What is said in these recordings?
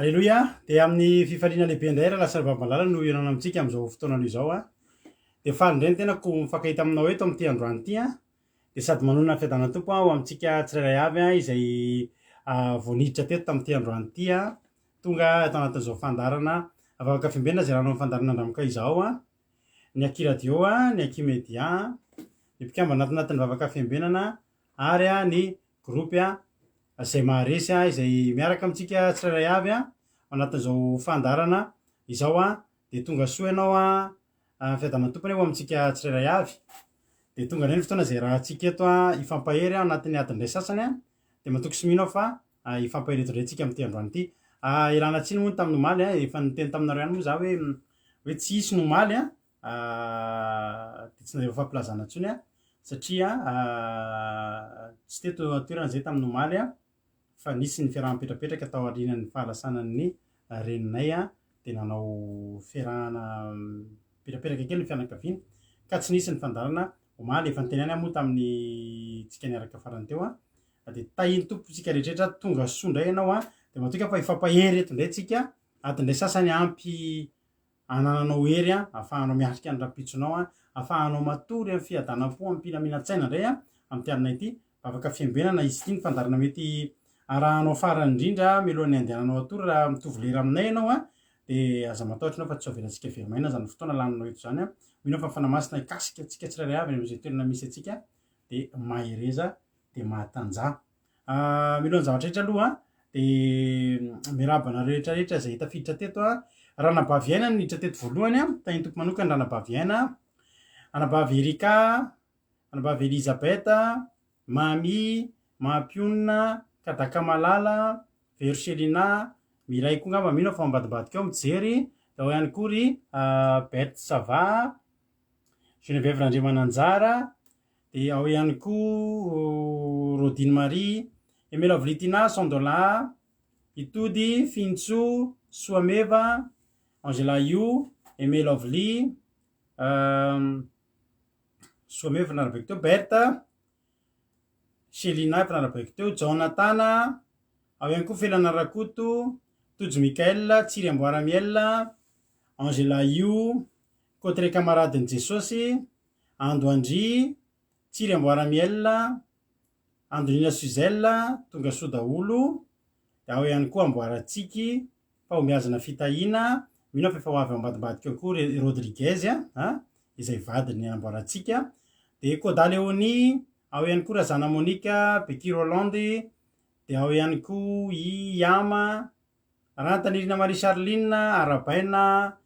Aleloia! Dia amin'ny fifaliana lehibe indray rahalahy sy rahavavy malala no hihaonana amintsika amin'izao fotoana anio izao. Dia faly indray ny tenako mifankahita aminao eto amin'ity androany ity. Dia sady manonona ny fiadanan'ny Tompo ho amintsika tsirairay avy izay vao niditra teto tamin'ity androany ity. Tonga ato anatin'izao fandaharana Vavaka Fiambenana izay ranao amin'ny fandaharana Andramoka izao. Ny Aky Radio, ny Aky Media, ny mpikambana ato anatin'ny Vavaka Fiambenana ary ny groupe izay maharesy izay miaraka amintsika tsirairay avy ao anatin'izao fandaharana izao dia tonga soa ianao ny fiadanan'ny Tompo anie ho amintsika tsirairay avy. Dia tonga indray ny fotoana izay iarahantsika eto hifampahery ao anatin'ny adiny iray sasany dia matoky sy mino aho fa hifampahery eto indray tsika amin'ity androany ity. Ialana tsiny moa ny tamin'ny omaly, efa niteny taminareo ihany moa za hoe hoe tsy hisy ny omaly Dia tsy nalefa fampilazana intsony aho satria tsy teto an-toerana izay tamin'ny omaly fa nisy ny fiaraha-mipetrapetraka tao aorianan'ny fahalasanan'ny reninay dia nanao fiarahana mipetrapetraka kely ny fianakaviana ka tsy nisy ny fandaharana omaly. Efa niteny ihany aho moa tamin'ny tsika niaraka farany teo dia tahin'ny Tompo isika rehetra rehetra tonga soa indray ianao dia matoky aho fa hifampahery eto indray tsika adiny iray sasany ampy Anananao hery ahafahanao miatrika ny rahampitsonao, ahafahanao matory amin'ny fiadanam-po, amim-pilaminan-tsaina indray amin'ity alina ity. Vavaka fiambenana izy ity, ny fandaharana mety arahanao farany indrindra mialohan'ny handehananao hatory raha mitovy lera aminay ianao dia aza matahotra ianao fa tsy ho avelantsika very maina izany fotoana laninao eto izany. Mino aho fa ny Fanahy Masina hikasika antsika tsirairay avy any amin'izay toerana misy antsika dia mahereza dia mahatanjaha. Mialohan'ny zavatra rehetra aloha dia miarahaba anareo rehetra rehetra izay tafiditra teto a. Ranabavy Aina no niditra teto voalohany a, tahin'ny Tompo manokana Ranabavy Aina, Anabavy Erika, Anabavy Elizabeth, Mamy, Mampionona, Kadaka Malala, Vero Chelina, Miray koa angamba mino aho fa ao ambadimbadika ao mijery, dia ao ihany koa ry Berthe Sava, Geneviève Randriamananjara, Dia ao ihany koa Rodine Marie, Emela Vlitina, Sandola, Itody, Fintso, Soameva, Angela Yu, Aimé Lovely, Soameva narabaiko teo, Berthe, Chelina efa narabaiko teo, Jonathan, ao ihany koa Felana Rakoto, Tojo Michael, Tsiry Amboaramiel, Angela Yu, Cotre Camaradin'i Jesosy, Ando Andry, Tsiry Amboaramiel, Andonina Suzelle, tonga soa daholo, dia ao ihany koa Amboaratsiky, Fahombiazana Fitahiana, mino aho fa efa ho avy ao ambadimbadika ao koa ry Rodriguez a, izay vadin'i Amboaratsika, dia Koda Léonie, ao ihany koa Razana Monica, Becky Rolland, dia ao ihany koa i Yama, Rahantanirina Marie Charline, arahabaina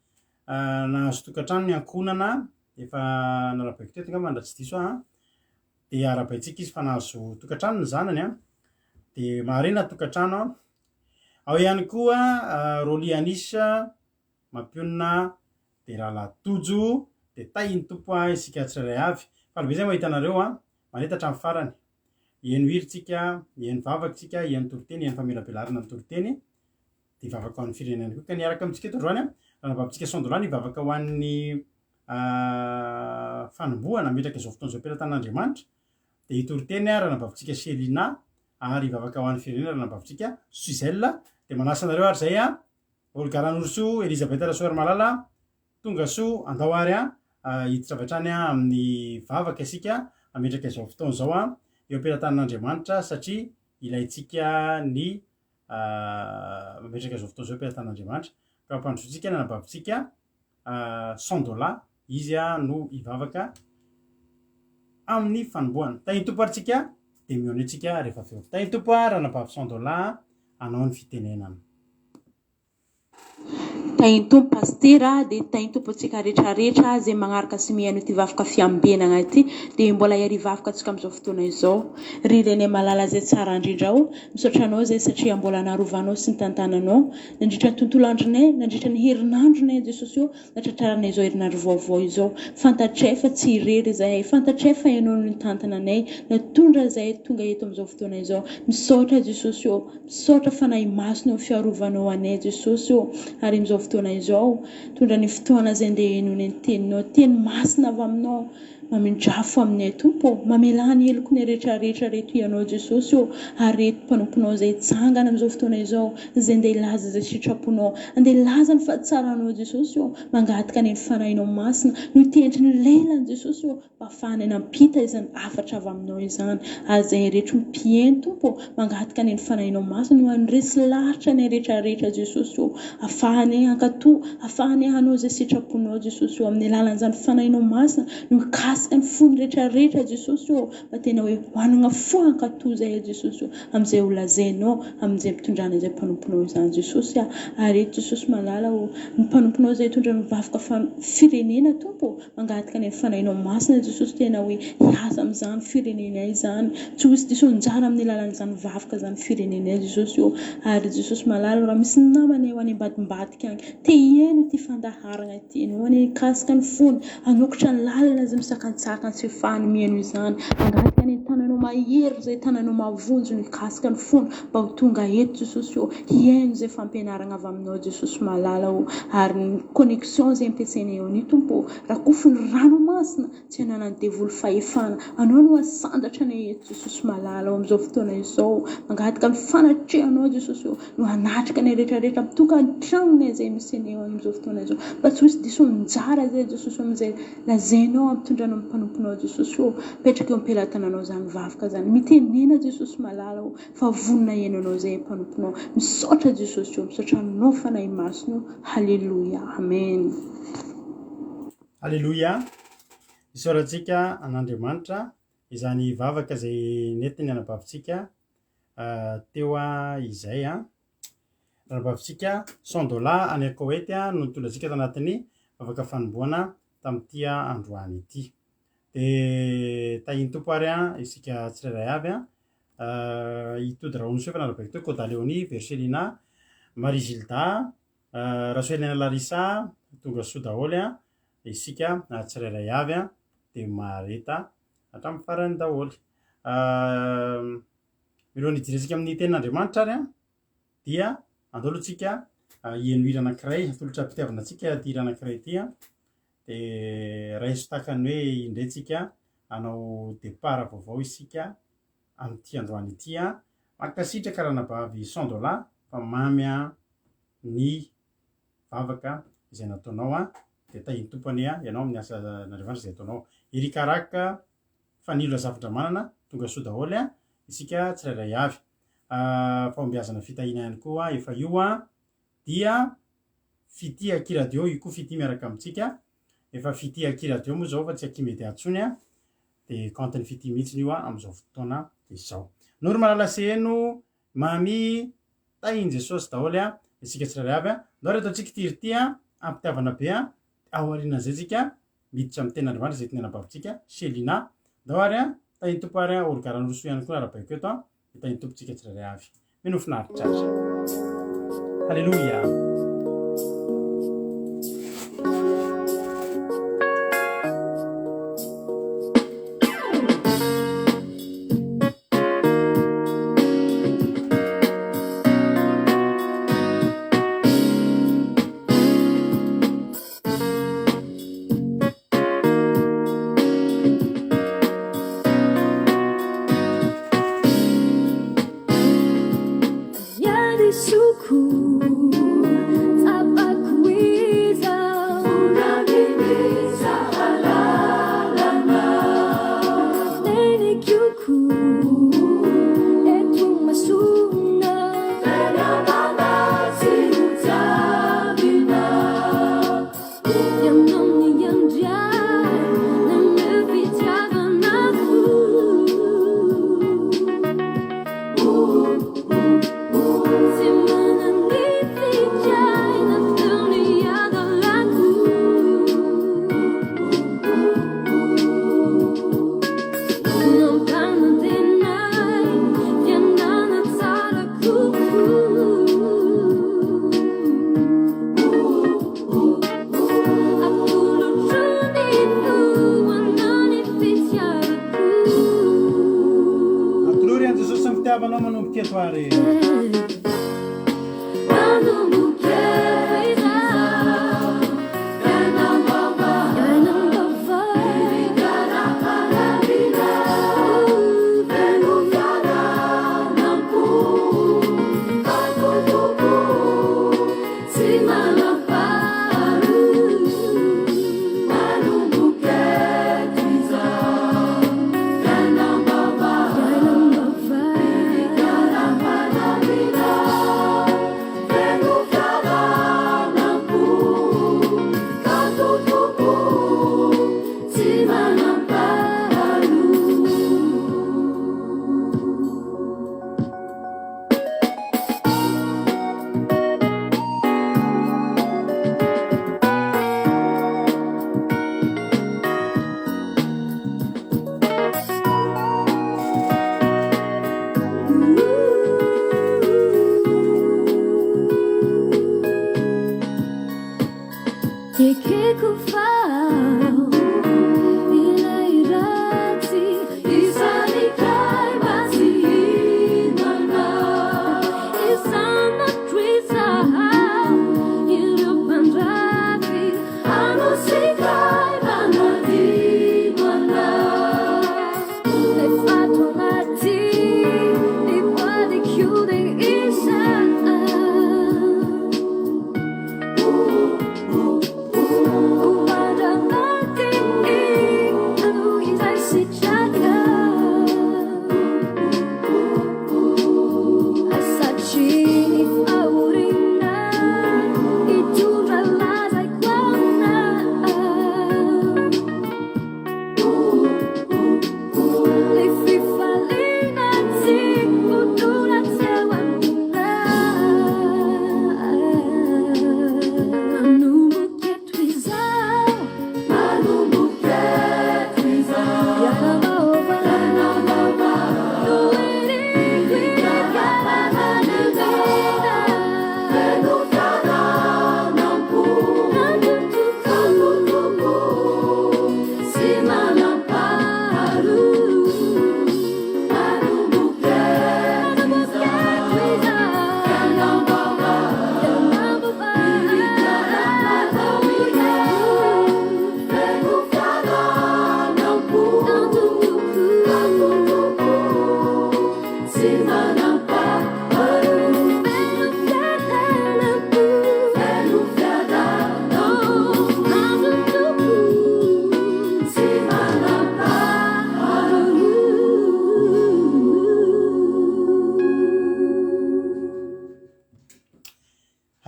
nahazo tokantrano ny ankohonana, efa narahabaiko teto angamba raha tsy diso aho an, dia arahabaintsika izy fa nahazo tokantrano ny zanany an, dia maharena tokantrano an, ao ihany koa Rolly Anis mampionona dia rahalahy Tojo, dia tahin'ny Tompo isika tsirairay avy, faly be izay mahita anareo an, maneta hatramin'ny farany. Hihaino hira tsika, hihaino vavaka tsika, hihaino toriteny, hihaino famelabelarana ny toriteny, dia hivavaka ho an'ny firenena ihany koa. Ka niaraka amintsika eto androany, ranabavitsika Sandola nivavaka ho an'ny fanombohana hametraka izao fotoana izao am-pelatanan'Andriamanitra, dia hitoriteny ranabavitsika Chelina, ary hivavaka ho an'ny firenena ranabavitsika Suzelle. Dia manasa anareo ary izay, Olga Ranorosoa, Elisabeth Rasoarimalala, Tonga soa, andao ary hiditra avy hatrany amin'ny vavaka isika hametraka izao fotoana izao eo am-pelatanan'Andriamanitra satria ilaintsika ny mametraka izao fotoana izao eo am-pelatanan'Andriamanitra. Ka ampandrosoantsika ny anabavintsika Sandola, izy no hivavaka amin'ny fanombohana. Tahin'ny Tompo ary tsika dia mihaona eo tsika rehefa avy eo. Tahin'ny Tompo ary ranabavy Sandola hanao ny fitenenana. Tahin'ny Tompo Pasitera dia tahin'ny Tompo antsika rehetra rehetra izay magnaraka sy mihaino ity vavaka fiambenagna ity dia mbola hiarivavaka antsika amin'izao fotoana izao. Ry Renay malala izay tsara indrindra o, misaotra anao izay satria mbola narovanao sy nitantananao nandritra ny tontolo andronay, nandritra ny herinandronay Jesosy o, natratraranay izao herinandro vaovao izao. Fantatray fa tsy irery izahay, fantatray fa Ianao no nitantana anay, natondra izahay tonga eto amin'izao fotoana izao. Misaotra Jesosy o. Misaotra Fanahy Masina o fiarovanao anay Jesosy o ary amin'izao fotoana izao tondra ny fotoana izay ndeha henoina ny teninao teny masina avy aminao. Mamindrafo aminay Tompo ô, mamelà ny helokinay rehetra rehetra reto Ianao Jesosy ô, ary reto mpanomponao izay hitsangana amin'izao fotoana izao, izay ndeha hilaza izay sitraponao, andeha hilaza ny fahatsaranao Jesosy ô, mangataka anie ny Fanahinao Masina no hitendry ny lelany Jesosy ô, mba afahanay nampita izany hafatra avy aminao izany, ary izay rehetra mpihaino Tompo ô, mangataka anie ny Fanahinao Masina no handresy lahatra anay rehetra rehetra Jesosy ô, afahanay hankato, afahanay hanao izay sitraponao Jesosy ô, amin'ny alalan'izany Fanahinao Masina no hikasika ny fony rehetra rehetra Jesosy ô, mba tena hoe hanana fo hankato izahay Jesosy ô, amin'izay ho lazainao, amin'izay mpitondrana izay mpanomponao izany Jesosy a, ary eto Jesosy malala ô, ny mpanomponao izay hitondra ny vavoka firenena Tompo ô, Mangataka ny Fanahinao Masina Jesosy tena hoe hiasa amin'izany firenenay izany, tsy ho hisy diso anjara amin'ny alalan'izany vavaka izany firenenay Jesosy ô, ary Jesosy malala raha misy namanay ho any ambadimbadika any te hihaino ity fandaharana ity ianao anie hikasika ny fony, hanokitra ny lalana izay misakantsakana tsy hahafahany mihaino izany, mangataka ny tananao mahery izay tananao mahavonjy no hikasika ny fony mba ho tonga eto Jesosy ô, hihaino izay fampianarana avy aminao Jesosy malala ô, ary ny connexion izay ampiasainay eo anio Tompo ô, rakofy ny rano masina tsy ananan'ny devoly fahefana, Anao no hasandratra anay eto Jesosy malala ô, amin'izao fotoana izao, mangataka ny fanatrehanao Jesosy ô, no hanatrika anay rehetra rehetra amin'ny tokantranonay izay misy anay eo amin'izao fotoana izao, mba tsy ho hisy diso anjara izay Jesosy ô, amin'izay lazainao hampitondranao ny mpanomponao Jesosy ô, apetraka eo am-pelatananao izany vavaka izany, mitenena Jesosy malala ô, Fa vonona hihaino anao izay mpanomponao. Misaotra Jesosy ô, misaotra anao Fanahy Masina ô, Haleloia, Amen. Haleloia! Isaorantsika an'Andriamanitra izany vavaka izay nentin'ny anabavintsika teo izay an. Anabavintsika Sandola any Koety no nitondra antsika tanatin'ny vavaka fanomboana tamin'ity androany ity. Dia tahin'ny Tompo ary isika tsirairay avy an. I Tody Rahonosoa efa narabaiko teo, Koda Léonie, Vercelina, Marie Gilda, Rasoelina Larissa, tonga soa daholo an, isika tsirairay avy an, dia mahareta hatramin'ny farany daholo. Mialohan'ny hidirantsika amin'ny tenin'Andriamanitra ary an, dia andao aloha tsika hihaino hira anankiray, atolotra am-pitiavana antsika ity hira anankiray ity an, dia raiso tahaka ny hoe indray tsika hanao départ vaovao isika amin'ity androany ity an! Mankasitraka ranabavy Sandola fa mamy an ny vavaka izay nataonao an! Dia tahin'ny Tompo anie ianao amin'ny asan'Andriamanitra izay ataonao. Eric Araka Fanilo Razafindramanana tonga soa daholo an! Isika tsirairay avy. Fahombiazana fitahiana ihany koa efa io an! Dia Fitia Aky Radio io koa Fitia miaraka amintsika. Efa Fitia Aky Radio moa izao fa tsy Aky Media intsony an! Dia compte-n'ny Fitia mihitsiny io amin'izao fotoana izao. Noro Malala Seheno, Mamy, Tahin'i Jesosy daholo an! Isika tsirairay avy an! Ndao ry ataontsika ity ry ity an! Am-pitiavana be an! Ao aorianan'izay tsika miditra amin'ny tenin'Andriamanitra izay entin'ny anabavintsika Shelina. Ndao ary an! Tahin'ny Tompo ary an! Olga Ranorosoa ihany koa narabaiko eto an! Hitahin'ny Tompo tsika tsirairay avy. Mino finaritra aza. Haleloia. Atolory an'i Jesosy ny fitiavanao manomboka eto ary.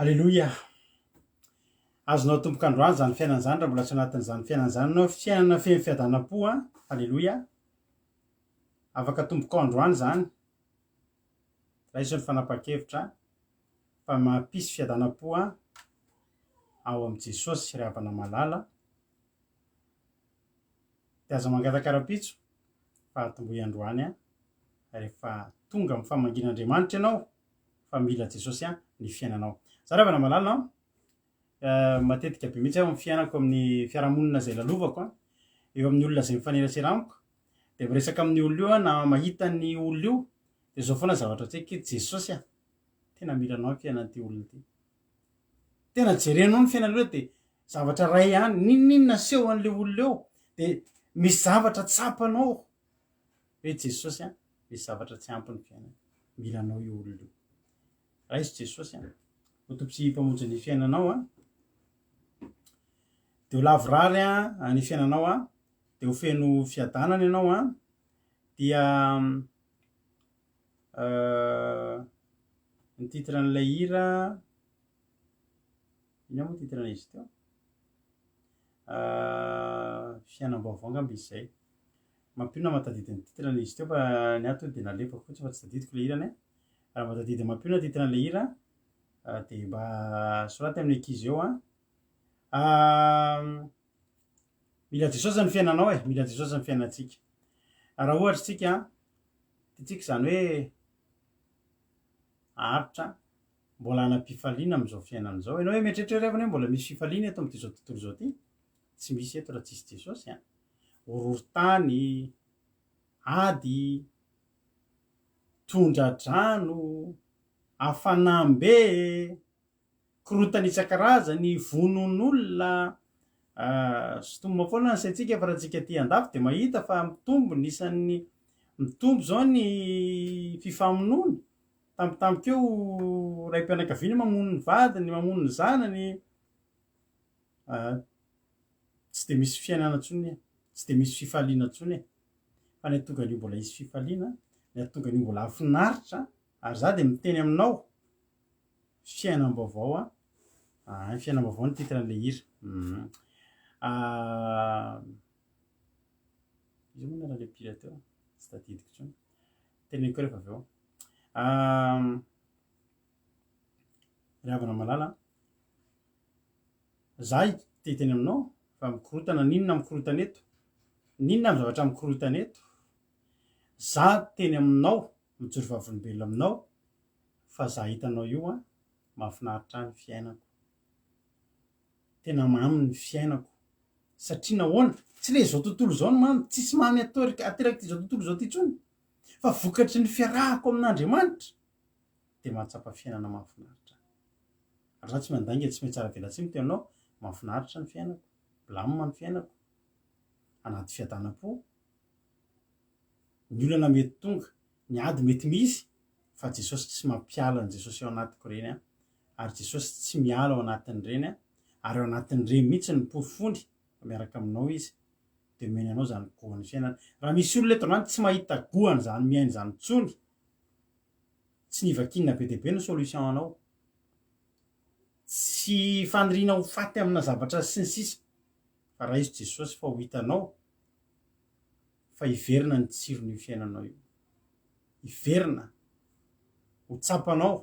Aleloia! Azonao atomboka androany izany fiainana izany raha mbola tsy anatin'izany fiainana izany ianao, fiainana feno fiadanam-po an! Aleloia! Afaka atombokao androany izany, raiso ny fanapahan-kevitra fa mampisy fiadanam-po an ao amin'i Jesosy ry havana malala. Dia aza mangataka rahampitso fa atombohy androany an, rehefa tonga amin'ny famangian'Andriamanitra ianao fa mila Jesosy an ny fiainanao. Za ry havana malala an, matetika be mihitsy aho amin'ny fiainako amin'ny fiarahamonina izay lalovako an, eo amin'ny olona izay mifanerasera amiko, dia miresaka amin'ny olona io aho na mahita ny olona io, dia izao foana zavatra an-tsaiko hoe Jesosy a, tena mila anao ny fiainan'ity olona ity. Tena jerenao ny fiainan'ilay olona dia zavatra iray ihany, n'inon'inona aseho an'ilay olona eo, dia misy zavatra tsapanao hoe Jesosy a, misy zavatra tsy ampy ny fiainany, mila anao io olona io. Raiso Jesosy a, ho Tompo sy Mpamonjy ny fiainanao a, dia ho lavorary a ny fiainanao a, dia ho feno fiadanana ianao a, dia ny titre an'ilay hira, inona moa titre an'izy teo? Fiainam-baovao angamba izy izay. Mampionona mahatadidy ny titre an'izy teo fa ny ahy tonga dia nalefako fotsiny fa tsy tadidiko ilay hirany. Raha mba tadidy mampionona titre an'ilay hira dia mba soraty amin'ny ankizy eo an. Mila Jesosy ny fiainanao e, mila Jesosy ny fiainantsika. Raha ohatra isika tiantsika izany hoe haharitra mbola hanam-pifaliana amin'izao fiainana izao. Ianao hoe mieritreritra hoe revana hoe mbola misy fifaliana eto amin'ity izao tontolo izao ity? Tsy misy eto raha tsisy Jesosy an. Horohorontany, ady, tondra-drano, hafanam-be, korontana isan-karazany, vonoan'olona, sintomina foana ny saintsika fa raha antsika aty andafy dia mahita fa mitombo ny isan'ny, mitombo izao ny fifamonoana, tampotampoka eo raim-pianakaviana mamono ny vadiny, mamono ny zanany, tsy dia misy fiainana intsony e, tsy dia misy fifaliana intsony e, fa ny hahatonga an'io mbola hisy fifaliana, ny hahatonga an'io mbola hahafinaritra, ary za dia miteny aminao, fiainam-baovao an, ah, fiainam-baovao ny titre an'ilay hira. Iza moa anaran'ilay mpihira teo? Tsy tadidiko intsony. Teneniko rehefa avy eo. Ry havana malala, za te hiteny aminao fa mikorotana n'inona mikorotana eto, n'inona amin'ny zavatra mikorotana eto, za teny aminao, mijoro vavolombelona aminao fa za hitanao io an, mahafinaritra ahy ny fiainako, tena mamy ny fiainako, satria nahoana? Tsy le izao tontolo izao no mamy, tsisy mamy atoraka aterak'ity izao tontolo izao ty intsony, fa vokatry ny fiarahako amin'Andriamanitra dia mahatsapa fiainana mahafinaritra ahy. Ary za tsy mandainga, tsy mihatsara velatsihy miteny aminao, mahafinaritra ny fiainako, milamina ny fiainako, anaty fiadanam-po, ny olana mety tonga, ny ady mety misy fa Jesosy tsy mampiala an'i Jesosy ao anatiko ireny an, ary Jesosy tsy miala ao anatin'ireny an, ary ao anatin'ireny mihitsy ny porofony fa miaraka aminao Izy, dia omeny anao izany goan'ny fiainana. Raha misy olona eto androany tsy mahita goan'izany miaina izany intsony, tsy ny vakiana be dia be no solution anao, tsy faniriana ho faty amina zavatra sy ny sisa, fa raiso Jesosy fa ho hitanao fa hiverina ny tsiron'io fiainanao io. Hiverina ho tsapanao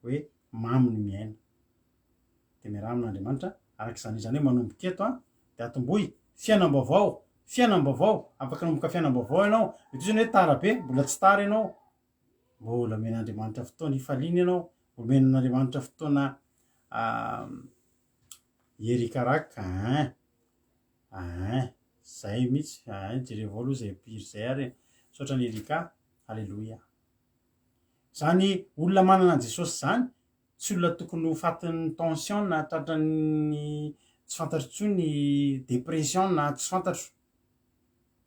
hoe mamy ny miaina. Dia miaraha amin'Andriamanitra araka izany izany hoe manomboka eto an, dia atombohy fiainam-baovao, fiainam-baovao, afaka hanomboka fiainam-baovao ianao. Mety ho izany hoe tara be, mbola tsy tara ianao. Mbola omen'Andriamanitra fotoana hifaliana ianao, omen'Andriamanitra fotoana hery hikaraka ein. Ein, zay mihitsy, ein, jereo aloha zay mpihira zay ary e. Misaotra an'i Erika, Aleloia. Zany olona manana an'i Jesosy zany, tsy olona tokony ho fatin'ny tension na tratran'ny tsy fantatro intsony dépression na tsy fantatro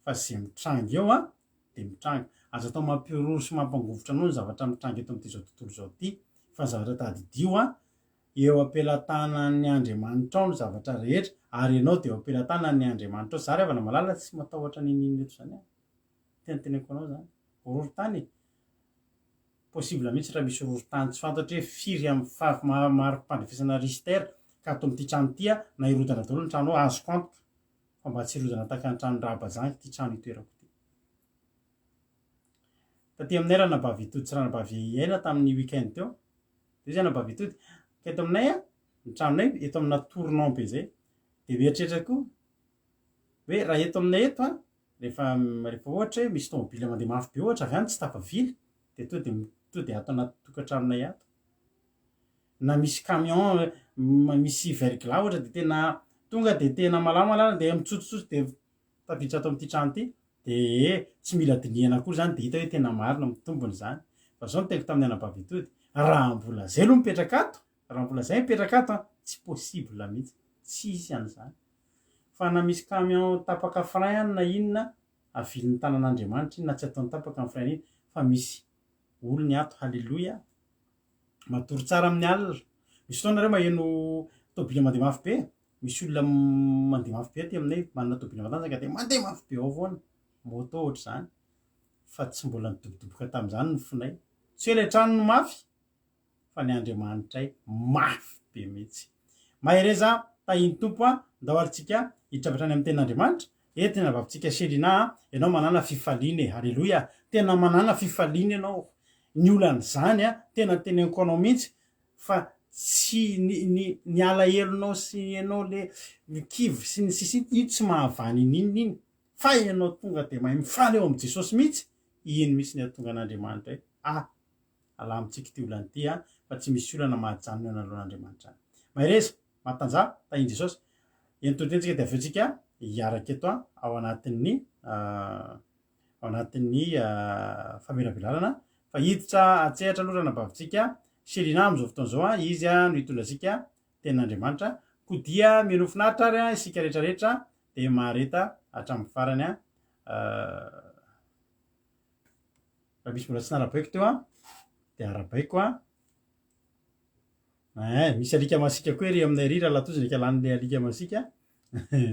fa ze mitranga eo an de mitranga. Aza atao mampihorohoro sy mampangovitra anao ny zavatra mitranga eto amin'ity zao tontolo izao ity fa ny zavatra tadidio an Eo am-pelatanan'ny Andriamanitrao ny zavatra rehetra, ary ianao dia eo am-pelatanan'ny Andriamanitrao. Za ry havana malala tsy matahotra n'inon'inona eto izany aho. Tena teneniko anao izany. Horohorontany e. Possible mihitsy raha misy rorontany tsy fantatro hoe firy amin'ny faha mari-pandrefesana Richter ka ato amin'ity trano ity na hirodana daholo ny trano ao, azoko antoka fa mba tsy hirodana tahaka ny tranon-dRahabazangy ity trano itoerako ity. Taty aminay ranabavy Itody sy ranabavy Aina tamin'ny week-end teo. Dia izy anabavy Itody, ka eto aminay ny tranonay eto amina tournant be izay. Dia mieritreritra koa hoe raha eto aminay eto an, rehefa rehefa ohatra hoe misy tomobile mandeha mafy be ohatra avy any tsy tafavily dia tonga dia tonga dia ato anaty tokantranonay ato. Na misy camion misy verglas ohatra dia tena tonga dia tena malamalama dia mitsotsotso dia tafiditra ato amin'ity trano ity dia ee tsy mila dinihana akory izany dia hita hoe tena marina mitombina izany. Fa izao no teniko tamin'ny anabavy Itody, raha mbola izay aloha mipetraka ato, raha mbola izay mipetraka ato an, tsy possible mihitsy, tsy hisy an'izany. Fa na misy camion tapaka frein any na inona, avilin'ny tanan'Andriamanitra iny na tsy ataony tapaka ny frein iny fa misy olony ato, haleloia. Matory tsara amin'ny alina. Misy fotoana nareo maheno tôbila mandeha mafy be, misy olona mandeha mafy be aty aminay, manana tôbila matanjaka dia mandeha mafy be ao foana, moto ohatr'izany, fa tsy mbola nidobodoboka tamin'izany ny fonay. Tsy hoe ilay trano no mafy fa ny Andriamanitray mafy be mihitsy. Mahereza tahin'ny Tompo a, ndao ary tsika hiditra avy hatrany amin'ny tenin'Andriamanitra. Eto ny anabavintsika Shelina a, ianao manana fifaliana e, haleloia, tena manana fifaliana ianao. Ny olan'izany a, tena teneniko anao mihitsy fa tsy ny ny ny alahelonao sy ianao le kivy sy ny sisa io tsy mahavaha ninininina iny fa ianao tonga dia mahay mifaly eo amin'i Jesosy mihitsy, iny mihitsy ny hahatonga an'Andriamanitra hoe ah Alamintsika ity olana ity an, fa tsy misy olana mahajanona eo anoloan'Andriamanitra any. Mahereza, mahatanjaha, tahin'i Jesosy. Eny toriteny-tsika dia avy eo tsika hiaraka eto an, ao anatin'ny ao anatin'ny famelabelarana. Fa hiditra an-tsehatra aloha ranabavintsika Shelina amin'izao fotoana izao an, izy no hitondra antsika tenin'Andriamanitra. Koa dia mihainoa finaritra ary an, isika rehetra rehetra dia mahareta hatramin'ny farany an. Raha misy mbola tsy narabaiko teo an, dia arabaiko an. Eh, misy alika masiaka koa ery aminay ery rahalahy Tojo, ndraika lanin'ilay alika masiaka.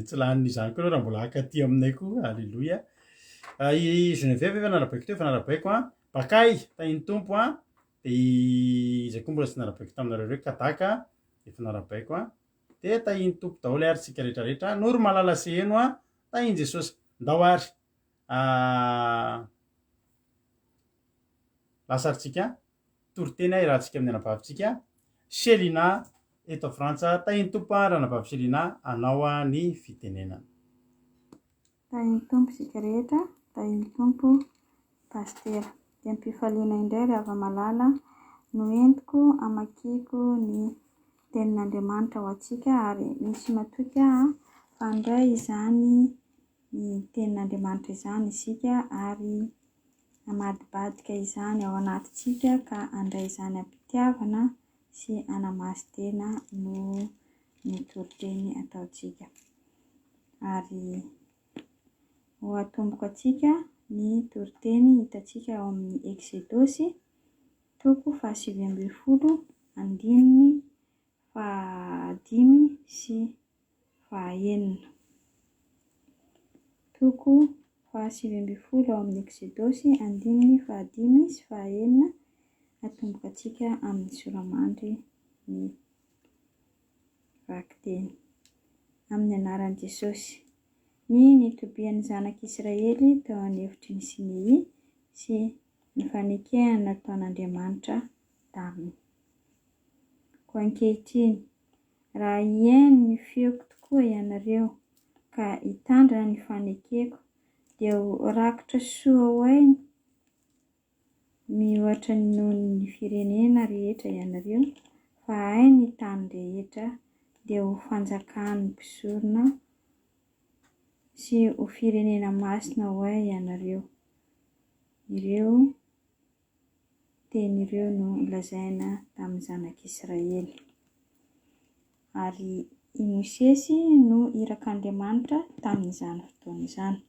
Tsy lanin'izany koa ianao raha mbola haka aty aminay koa, alléluia. Ah, i Geneviève efa narabaiko teo, efa narabaiko an. Bakay, tahin'ny Tompo an. Dia izay koa mbola tsy narabaiko taminareo ireo, Kadaka, efa narabaiko an. Dia tahin'ny Tompo daholo ary tsika rehetra rehetra. Noro malala sy heno an, tahin'i Jesosy. Ndao ary. Ah, lasa ary tsika toriteny ah irahantsika amin'ny anabavintsika Shelina eto Frantsa. Tahin'ny Tompo ah ranabavy Shelina anao ah ny fitenenana. Tahin'ny Tompo isika rehetra, tahin'ny Tompo Pasitera. Dia am-pifaliana indray ry hava-malala no entiko hamakiako ny tenin'Andriamanitra ho antsika ary misy matoky aho fa handray izany ny Tenin'Andriamanitra izany isika ary hamadibadika izany ao anatintsika ka handray izany am-pitiavana sy hanamasin-tena noho ny toriteny ataontsika. Ary ho atomboka antsika ny toriteny hitantsika ao amin'ny Eksodosy, toko fahasivy ambin'ny folo, andininy fahadimy sy fahaenina. Toko fahasivy ambin'ny folo ao amin'ny Eksodosy, andininy fahadimy sy fahaenina, atomboka antsika amin'ny soramandry ny vakiteny. Amin'ny anaran'i Jesosy. Ny nitobian'ny zanak'Israely teo an'efitry ny Sinai sy ny fanekena nataon'Andriamanitra taminy. Koa ankehitriny, Raha hihaino ny feoko tokoa ianareo ka hitandrina ny fanekeko, dia ho rakitra soa ho ahy mihoatra noho ny firenena rehetra ianareo, fa ahy ny tany rehetra, dia ho fanjakan'ny mpisorona sy ho firenena masina ho ahy ianareo. Ireo teny ireo no nolazaina tamin'ny zanak'Israely. Ary i Mosesy no irak'Andriamanitra tamin'izany fotoana izany.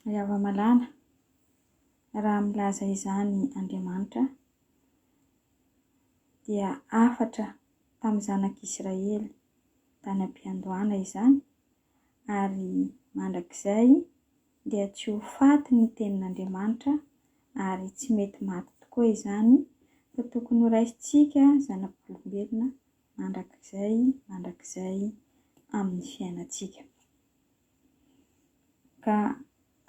Ry hava-malala, raha milaza izany Andriamanitra, dia hafatra tamin'ny zanak'Israely tany am-piandohana izany, ary mandrakizay dia tsy ho faty ny tenin'Andriamanitra Ary tsy mety maty tokoa izany fa tokony ho raisintsika zanak'olombelona mandrakizay mandrakizay amin'ny fiainantsika. Ka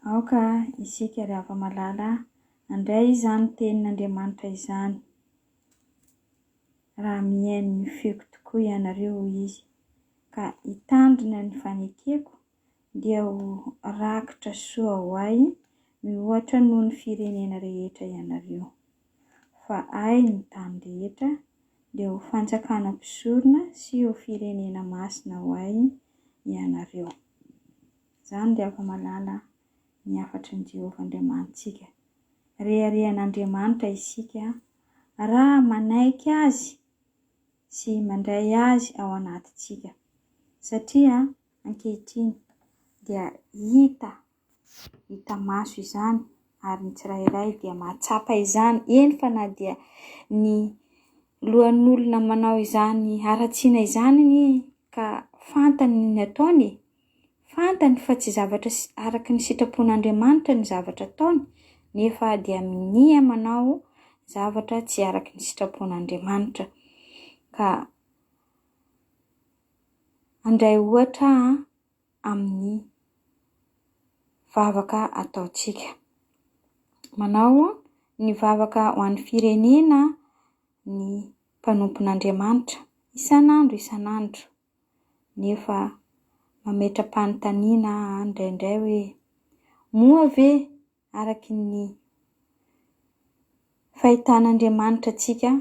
aoka isika ry hava-malala handray izany tenin'Andriamanitra izany. Raha mihaino ny feoko tokoa ianareo, hoy Izy, ka hitandrina ny fanekeko, dia ho rakitra soa ho Ahy mihoatra noho ny firenena rehetra ianareo. Fa Ahy ny tany rehetra, dia ho fanjakana mpisorona sy ho firenena masina ho Ahy ianareo. Izany ry hava-malala ny hafatry ny Jehovah Andriamanitsika. Reharehan'Andriamanitra isika raha manaiky Azy sy mandray Azy ao anatintsika, satria ankehitriny dia hita, hita maso izany ary ny tsirairay dia mahatsapa izany, eny fa na dia ny lohan'olona manao izany haratsiana izany anie ka fantany ny ataony e! Fantany fa tsy zavatra araka ny sitrapon'Andriamanitra ny zavatra ataony, nefa dia minia manao zavatra tsy araka ny sitrapon'Andriamanitra. Ka handray ohatra amin'ny vavaka ataontsika. Manao ny vavaka ho an'ny firenena ny mpanompon'Andriamanitra isan'andro isan'andro. Nefa mametra-panontaniana aho indraindray hoe, moa ve araky ny fahitan'Andriamanitra antsika,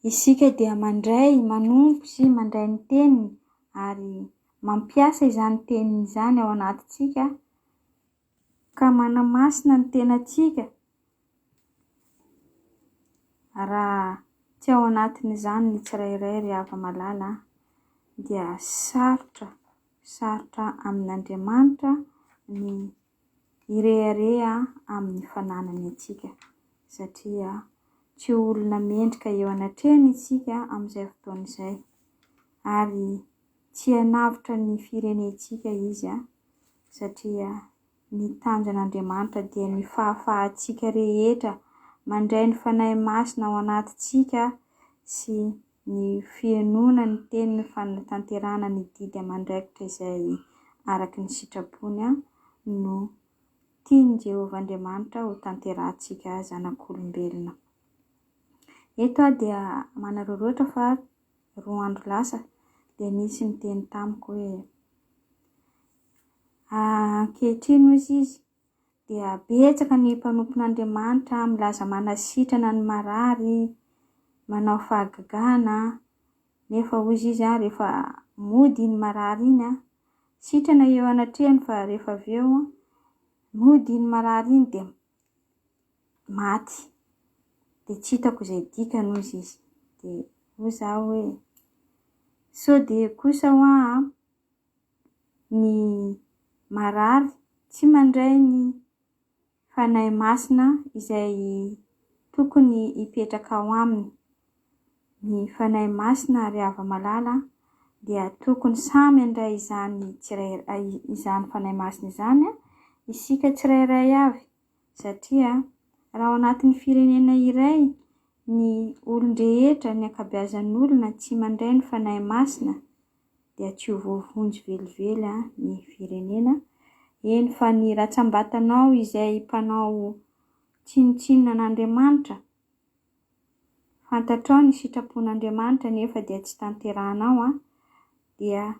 isika dia mandray, manompo sy mandray ny Teniny ary mampiasa izany Teniny izany ao anatintsika ka manamasina ny tenantsika Raha tsy ao anatin'izany ny tsirairay ry hava-malala dia sarotra, sarotra amin'Andriamanitra ny hirehareha amin'ny fananany antsika satria tsy olona mendrika eo anatrehany isika amin'izay fotoana izay ary tsy hanavotra ny firenentsika Izy satria Ny tanjon'Andriamanitra dia ny fahafahantsika rehetra mandray ny Fanahy Masina ao anatintsika sy ny fihenoana ny Teniny fanatanterahana ny didy aman-draikitra izay araka ny sitrapony no tian'i Jehovah Andriamanitra ho tanterahantsika zanak'olombelona. Eto aho dia manararaotra fa roa andro lasa dia nisy niteny tamiko hoe, Ankehitriny hozy izy dia betsaka ny mpanompon'Andriamanitra milaza manasitrana ny marary, manao fahagagana, nefa hozy izy rehefa mody iny marary iny, sitrana eo anatrehany fa rehefa avy eo mody iny marary iny dia maty. Dia tsy hitako izay dikany hozy izy. Dia hoy izaho hoe, sao dia kosa hoa ny marary tsy mandray ny Fanahy Masina izay tokony hipetraka ao aminy. Ny Fanahy Masina ry hava-malala dia tokony samy handray izany tsirairay izany Fanahy Masina izany isika tsirairay avy satria raha ao anatin'ny firenena iray ny olon-drehetra, ny ankabeazan'olona tsy mandray ny Fanahy Masina dia tsy ho voavonjy velively ny firenena, eny fa ny ratsambatanao izay mpanao tsinontsinona an'Andriamanitra, fantatrao ny sitrapon'Andriamanitra nefa dia tsy tanterahanao dia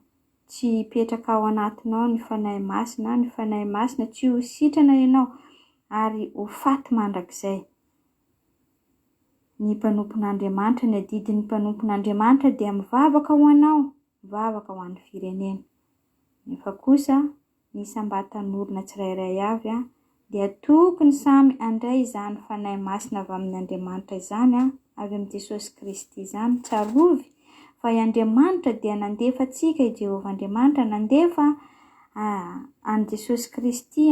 tsy hipetraka ao anatinao ny Fanahy Masina, ny Fanahy Masina tsy ho sitrana ianao ary ho faty mandrakizay. Ny mpanompon'Andriamanitra, ny adidin'ny mpanompon'Andriamanitra dia mivavaka ho anao, mivavaka ho an'ny firenena. Nefa kosa ny isam-batan'olona tsirairay avy dia tokony samy handray izany Fanahy Masina avy amin' Andriamanitra izany, avy amin'i Jesosy Kristy izany. Tsarovy fa i Andriamanitra dia nandefa antsika, i Jehovah Andriamanitra nandefa an'i Jesosy Kristy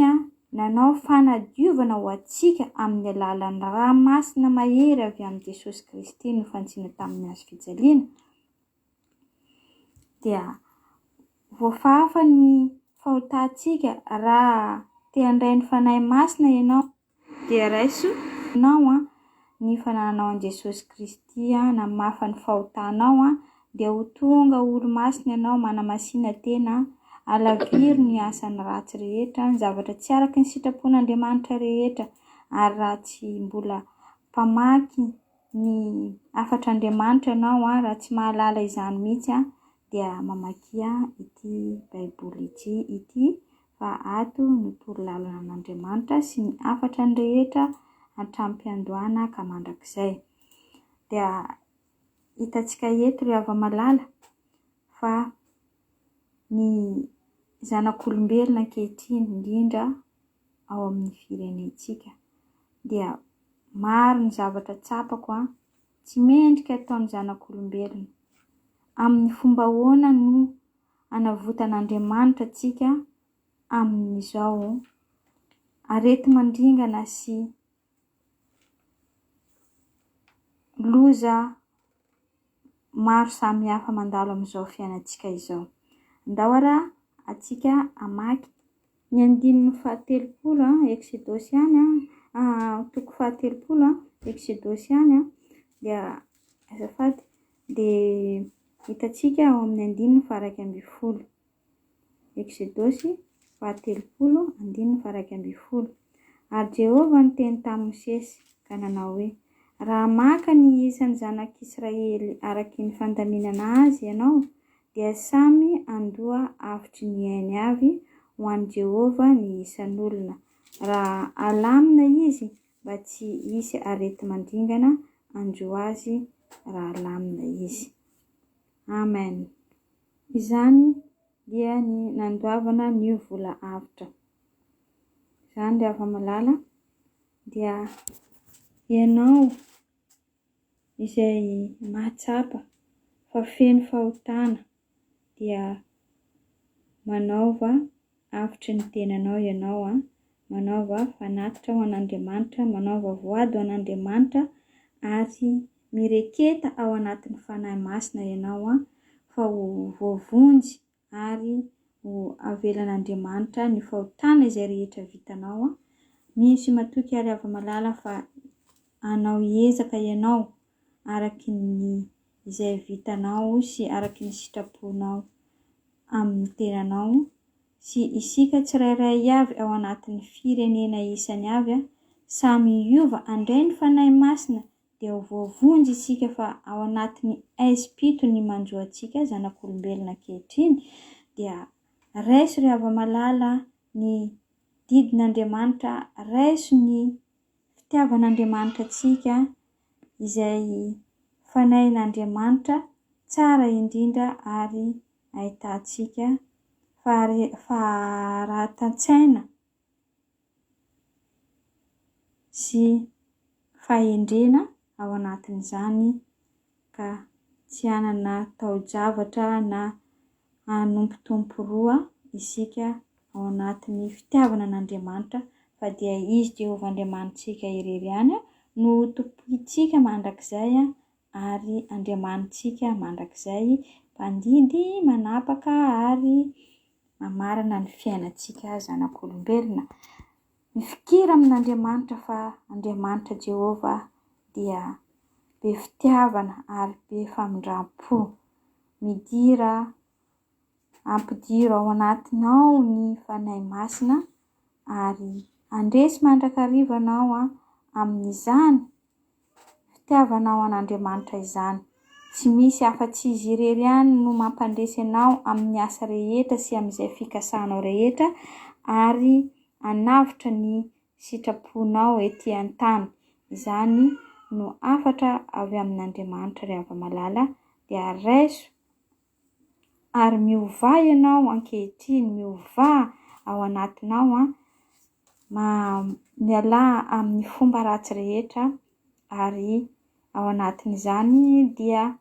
nanao fanadiovana ho antsika amin'ny alalan'ny rà masina mahery avy amin'i Jesosy Kristy nofantsina tamin'ny hazo fijaliana, dia voafafa ny fahotantsika raha te handray ny Fanahy Masina ianao. Dia raiso anao an, ny fanananao an'i Jesosy Kristy an, namafa ny fahotanao an, dia ho tonga olo-masina ianao, manamasina tena an, alaviro ny asan'ny ratsy rehetra, ny zavatra tsy araka ny sitrapon'Andriamanitra rehetra, ary raha tsy mbola mpamaky ny hafatr'Andriamanitra ianao an, raha tsy mahalala izany mihitsy an, dia mamakia ity Baiboly ity ity fa ato no torolalana an'Andriamanitra sy ny hafatrany rehetra hatramin'ny-piandohana ka mandrakizay. Dia hitantsika eto ry hava-malala fa ny zanak'olombelona ankehitriny indrindra ao amin'ny firenentsika dia maro ny zavatra tsapako an, tsy mendrika ataon'ny zanak'olombelona. Amin'ny fomba ahoana no hanavotan'Andriamanitra antsika amin'izao areti-mandringana sy loza maro samihafa mandalo amin'izao fiainantsika izao. Andao ara antsika hamaky ny andininy fahatelopolo, Eksodosy ihany, toko fahatelopolo, Eksodosy ihany, dia azafady, dia hitantsika ao amin'ny andininy faha-11. Eksodosy fahatelopolo, andininy faha-11. Ary Jehovah niteny tamin'i Mosesy, ka nanao hoe, Raha maka ny isan'ny zanak'Israely araka ny fandaminana azy ianao, dia samy handoa avotry ny ainy avy ho an'i Jehovah ny isan'olona, raha alamina izy mba tsy hisy areti-mandringana hanjo azy raha alamina izy. Amen. Izany dia ny nandoavana ny vola avotra. Izany ry hava-malala dia ianao izay mahatsapa fa feno fahotana dia manaova avotry ny tenanao ianao an, manaova fanatitra ho an'Andriamanitra, manaova voady ho an'Andriamanitra ary mireketa ao anatin'ny Fanahy Masina ianao an, fa ho voavonjy ary ho avelan'Andriamanitra ny fahotana izay rehetra vitanao an. Mino sy matoky ary hava-malala fa hanao ezaka ianao araky ny izay vitanao sy araky ny sitraponao amin'ny tenanao sy isika tsirairay avy ao anatin'ny firenena isany avy samy hiova handray ny Fanahy Masina dia ho voavonjy isika fa ao anatin'ny aizim-pito ny manjo antsika zanak'olombelona ankehitriny dia raiso ry hava-malala ny didin'Andriamanitra raiso ny fitiavan'Andriamanitra antsika izay Fanahin'Andriamanitra tsara indrindra ary ahitantsika faharatan-tsaina sy fahendrena ao anatin'izany ka tsy hanana tao-javatra na hanompo tompo roa isika ao anatin'ny fitiavana an'Andriamanitra fa dia Izy Jehovah Andriamanitsika irery ihany no ho tompointsika mandrakizay ary Andriamanitsika mandrakizay, Mpandidy, manapaka ary mamarana ny fiainantsika zanak'olombelona. Mifikira amin'Andriamanitra fa Andriamanitra Jehovah dia be fitiavana ary be famindram-po. Midira, ampidiro ao anatinao ny Fanahy Masina ary handresy mandrakariva anao amin'izany fitiavanao an'Andriamanitra izany. Tsy misy afa-tsy Izy irery ihany no mampandresy anao amin'ny asa rehetra sy amin'izay fikasanao rehetra ary hanavotra ny sitraponao ety an-tany. Izany no hafatra avy amin'Andriamanitra ry hava-malala dia raiso ary miovà ianao ankehitriny, miovà ao anatinao an, mialà amin'ny fomba ratsy rehetra ary ao anatin'izany dia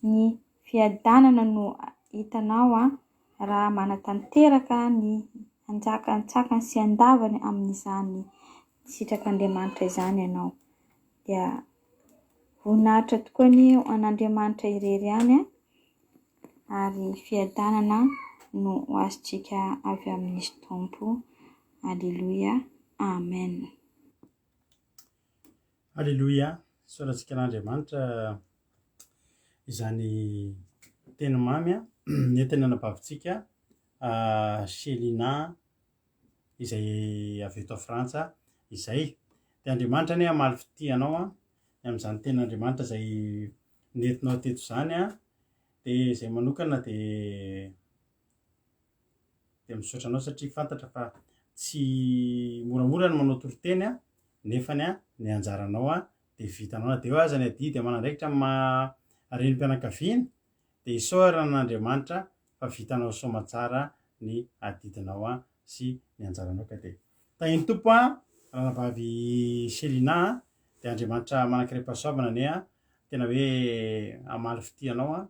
ny fiadanana no hitanao an, raha manatanteraka ny antsakany sy andavany amin'izany sitrak'Andriamanitra izany ianao. Dia voninahitra tokoa anie ho an'Andriamanitra irery ihany ary fiadanana no ho azontsika avy amin'Izy Tompo. Aleloia. Amen. Aleloia, isaorantsika an'Andriamanitra izany teny mamy nentin'ny anabavintsika Chelina izay avy eto Frantsa izay. Dia Andriamanitra anie hamaly fitia anao an, ny amin'izany tenin'Andriamanitra izay nentinao teto izany an, dia izay manokana dia dia misaotra anao satria fantatra fa tsy moramora ny manao toriteny an, nefany an ny anjaranao an dia vitanao na dia eo aza ny adidy aman'andraikitra amin'ny maha renim-pianakaviana dia isaorana an'Andriamanitra fa vitanao soamatsara ny adidinao an sy ny anjaranao ka dia tahin'ny Tompo an ranabavy Chelina an dia Andriamanitra manan-karem-pahasoavana anie an tena hoe hamaly fitia anao an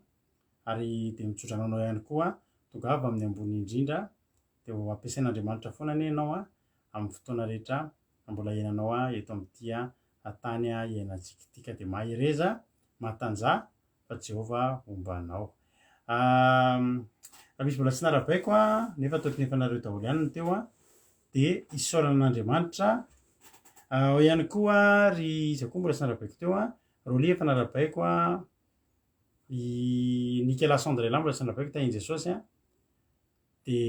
ary dia mitsodrano anao ihany koa tongava amin'ny ambony indrindra dia ho ampiasain'Andriamanitra foana anie ianao amin'ny fotoana rehetra mbola iainanao eto amin'ity tany iainantsika ity ka dia mahereza matanjaha fa Jehovah homba anao. Raha misy mbola tsy narabaiko nefa tokony efa nareo daholo ihany ny teo dia isaorana an'Andriamanitra ao ihany koa ry iza koa mbola tsy narabaiko teo Rolly efa narabaiko I Nicolas Sandrella mbola tsy nalabaiko tahin'i Jesosy an. De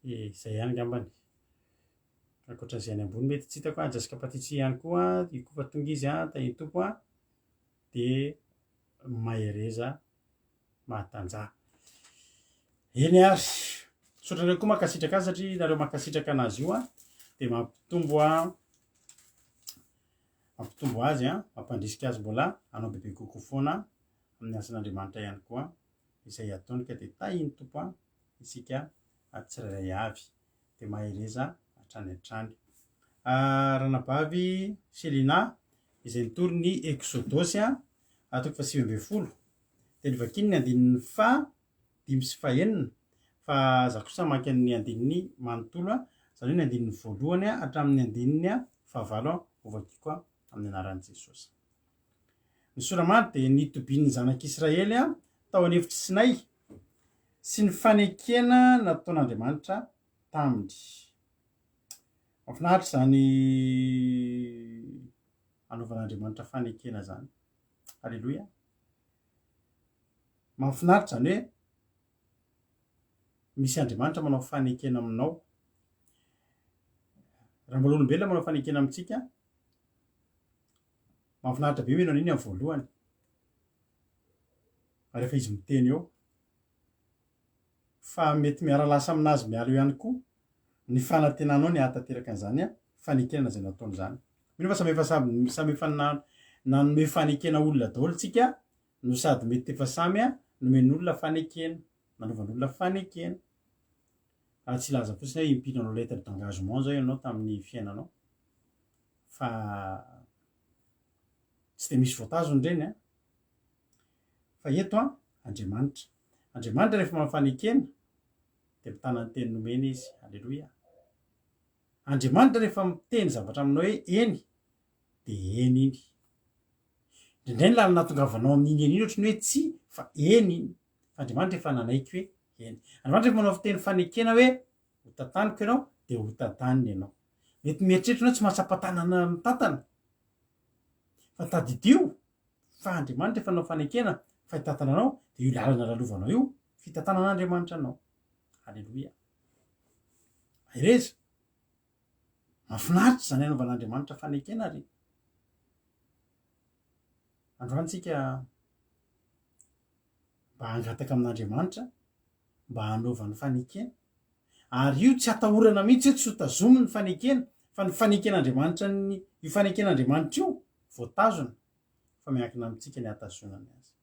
eh, izay ihany angambany. Ankoatran'izay any ambony mety tsy hitako an, Jessica Patici ihany koa, io koa fa tonga izy an, tahin'ny Tompo an. De mahereza mahatanjaha. Eny ary, misaotra anareo koa mankasitraka azy satria nareo mankasitraka anazy io an, de mampitombo an Mampitombo azy an, mampandrisika azy mbola hanao bebe kokoa foana amin'ny asan'Andriamanitra ihany koa izay ataony ka dia tahin'ny Tompo an isika tsirairay avy. Dia mahereza hatrany hatrany. Ranabavy Selina izay nitory ny Eksodosy an, toko faha 19 dia novakiny ny andininy faha dimy sy fahenina fa za kosa maka ny andininy manontolo a, zany hoe ny andininy voalohany hatramin'ny andininy fahavalo hovakiko amin'ny anaran'i Jesosy. Ny soramary dia ny tobian'ny zanak'Israely tao an'efitr'i Sinay sy ny fanekena nataon'Andriamanitra taminy. Mahafinaritra izany anaovan'Andriamanitra fanekena izany. Aleloia. Mahafinaritra izany hoe misy Andriamanitra manao fanekena aminao. Raha mbola olombelona manao fanekena amintsika, mahafinaritra be mino an'iny amin'ny voalohany. Ary rehefa izy miteny eo, fa mety miara-lasa aminazy miala eo ihany koa ny fanantenanao ny hahatanteraka an'izany fanekena izay nataony izany. Mino fa samy efa samy efa nanome fanekena olona daholo tsika no sady mety efa samy nomen'olona fanekena, nanaovan'olona fanekena. Raha tsy hilaza fotsiny hoe impiry nanao lettre d'engagement zao ianao tamin'ny fiainanao fa tsy dia misy voatazona ireny an. Fa eto an, Andriamanitra. Andriamanitra rehefa manao fanekena dia mitana ny teny nomeny izy. Aleloia. Andriamanitra rehefa miteny zavatra aminao hoe eny dia eny iny. Indraindray ny lalana ahatongavanao amin'iny eny iny ohatry ny hoe tsia fa eny iny. Fa Andriamanitra efa nanaiky hoe eny. Andriamanitra rehefa manao fiteny fanekena hoe ho tantaniko ianao dia ho tantaniny ianao. Mety mieritreritra ianao tsy mahatsapa tanana mitantana. Fa tadidio fa Andriamanitra efa nanao fanekena fa hitantana anao dia io lalana lalovanao io fitantanan'Andriamanitra anao. Aleloia. Mahereza. Mahafinaritra izany anaovan'Andriamanitra fanekena ry. Androany tsika mba hangataka amin'Andriamanitra mba hanaovany fanekena. Ary io tsy atahorana mihitsy hoe tsy ho tazominy ny fanekena, fa ny faneken'Andriamanitra ny io faneken'Andriamanitra io voatazona fa miankina amintsika ny hatazonany azy.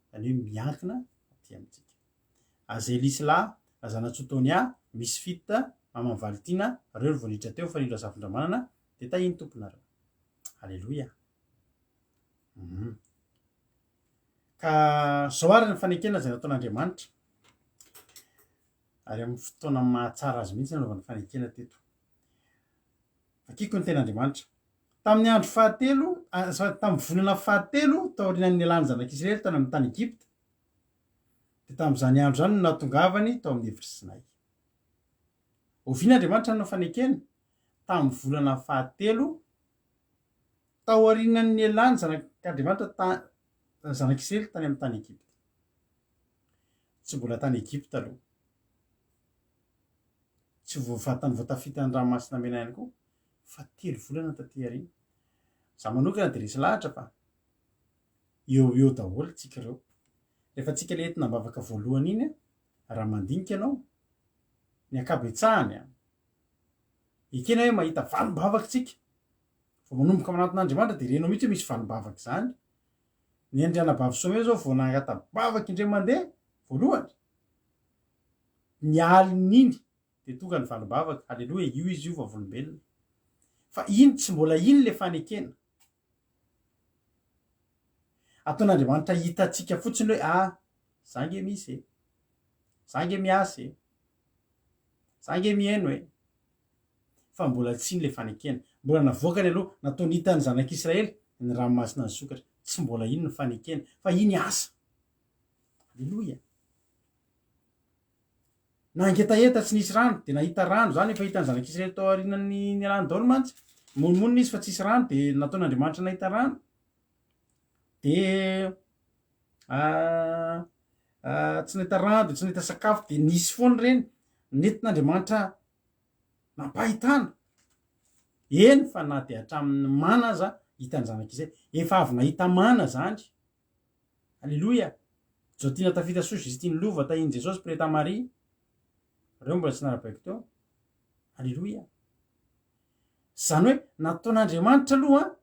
Izany hoe miankina aty amintsika. Azelisla Razanatsotonia, Misfit, Maman'i Valitiana, reo no vao niditra teo Fanilo Razafindramanana dia tahin'ny Tompo nareo. Aleloia. Hum. Ka zao ary ny fanekena izay nataon'Andriamanitra. Ary amin'ny fotoana mahatsara azy mihitsy nanaovany fanekena teto. Vakiko ny tenin'Andriamanitra. Tamin'ny andro fahatelo, tamin'ny volana fahatelo taorian'ny nialan'ny zanak'Israely tany amin'ny tany Egypta, Dia tamin'izany andro izany no nahatongavany tao amin'ny efitr'i Sinay. Oviana Andriamanitra nanao fanekena? Tamin'ny volana fahatelo, taorian'ny nialan'ny zanak'Andriamanitra ta, zanak'Israely tany amin'ny tany Egypta. Tsy mbola tany Egypta aloha. Tsy vao vatany vao tafita ny ranomasina mena ihany koa, fa telo volana taty aoriana. Za manokana dia resy lahatra fa eo ho eo daholo tsika ireo. Rehefa tsika le entina am-bavaka voalohany iny, raha mandinika ianao, ny ankabetsahany an, ekena hoe mahita valim-bavaka tsika, vao manomboka manantona Andriamanitra dia renao mihitsy hoe misy valim-bavaka izany. Ny an-dry anabavy Someo izao vao nangata-bavaka indray mandeha voalohany, ny alin'iny dia tonga ny valim-bavaka, aleloia, io izy io vavolombelona. Fa iny tsy mbola iny le fanekena. Ataon'Andriamanitra hitantsika fotsiny hoe ah, za nge misy e, za nge miasa e, za nge mihaino e. Fa mbola tsy iny le fanekena. Mbola navoakany aloha, nataony hitan'ny zanak'Israely ny ranomasina nisokatra. Tsy mbola iny ny fanekena, fa iny asa. Aleloia. Nangetaheta tsy nisy rano dia nahita rano, zany efa hitan'ny zanak'Israely tao aorianan'ny nialany daholo mantsy, monomonona izy fa tsisy rano dia nataon'Andriamanitra nahita rano. Dia tsy nahita rano dia tsy nahita sakafo dia nisy foana ireny, nentin'Andriamanitra nampahitana. Eny fa na dia hatramin'ny mana aza hitan'ny zanak'Israely, efa avy nahita mana zany. Aleloia! Jotina tafita soa Justine Lova tahin'i Jesosy Preta Maria reo mbola tsy narabaiko teo. Aleloia! Zany hoe nataon'Andriamanitra aloha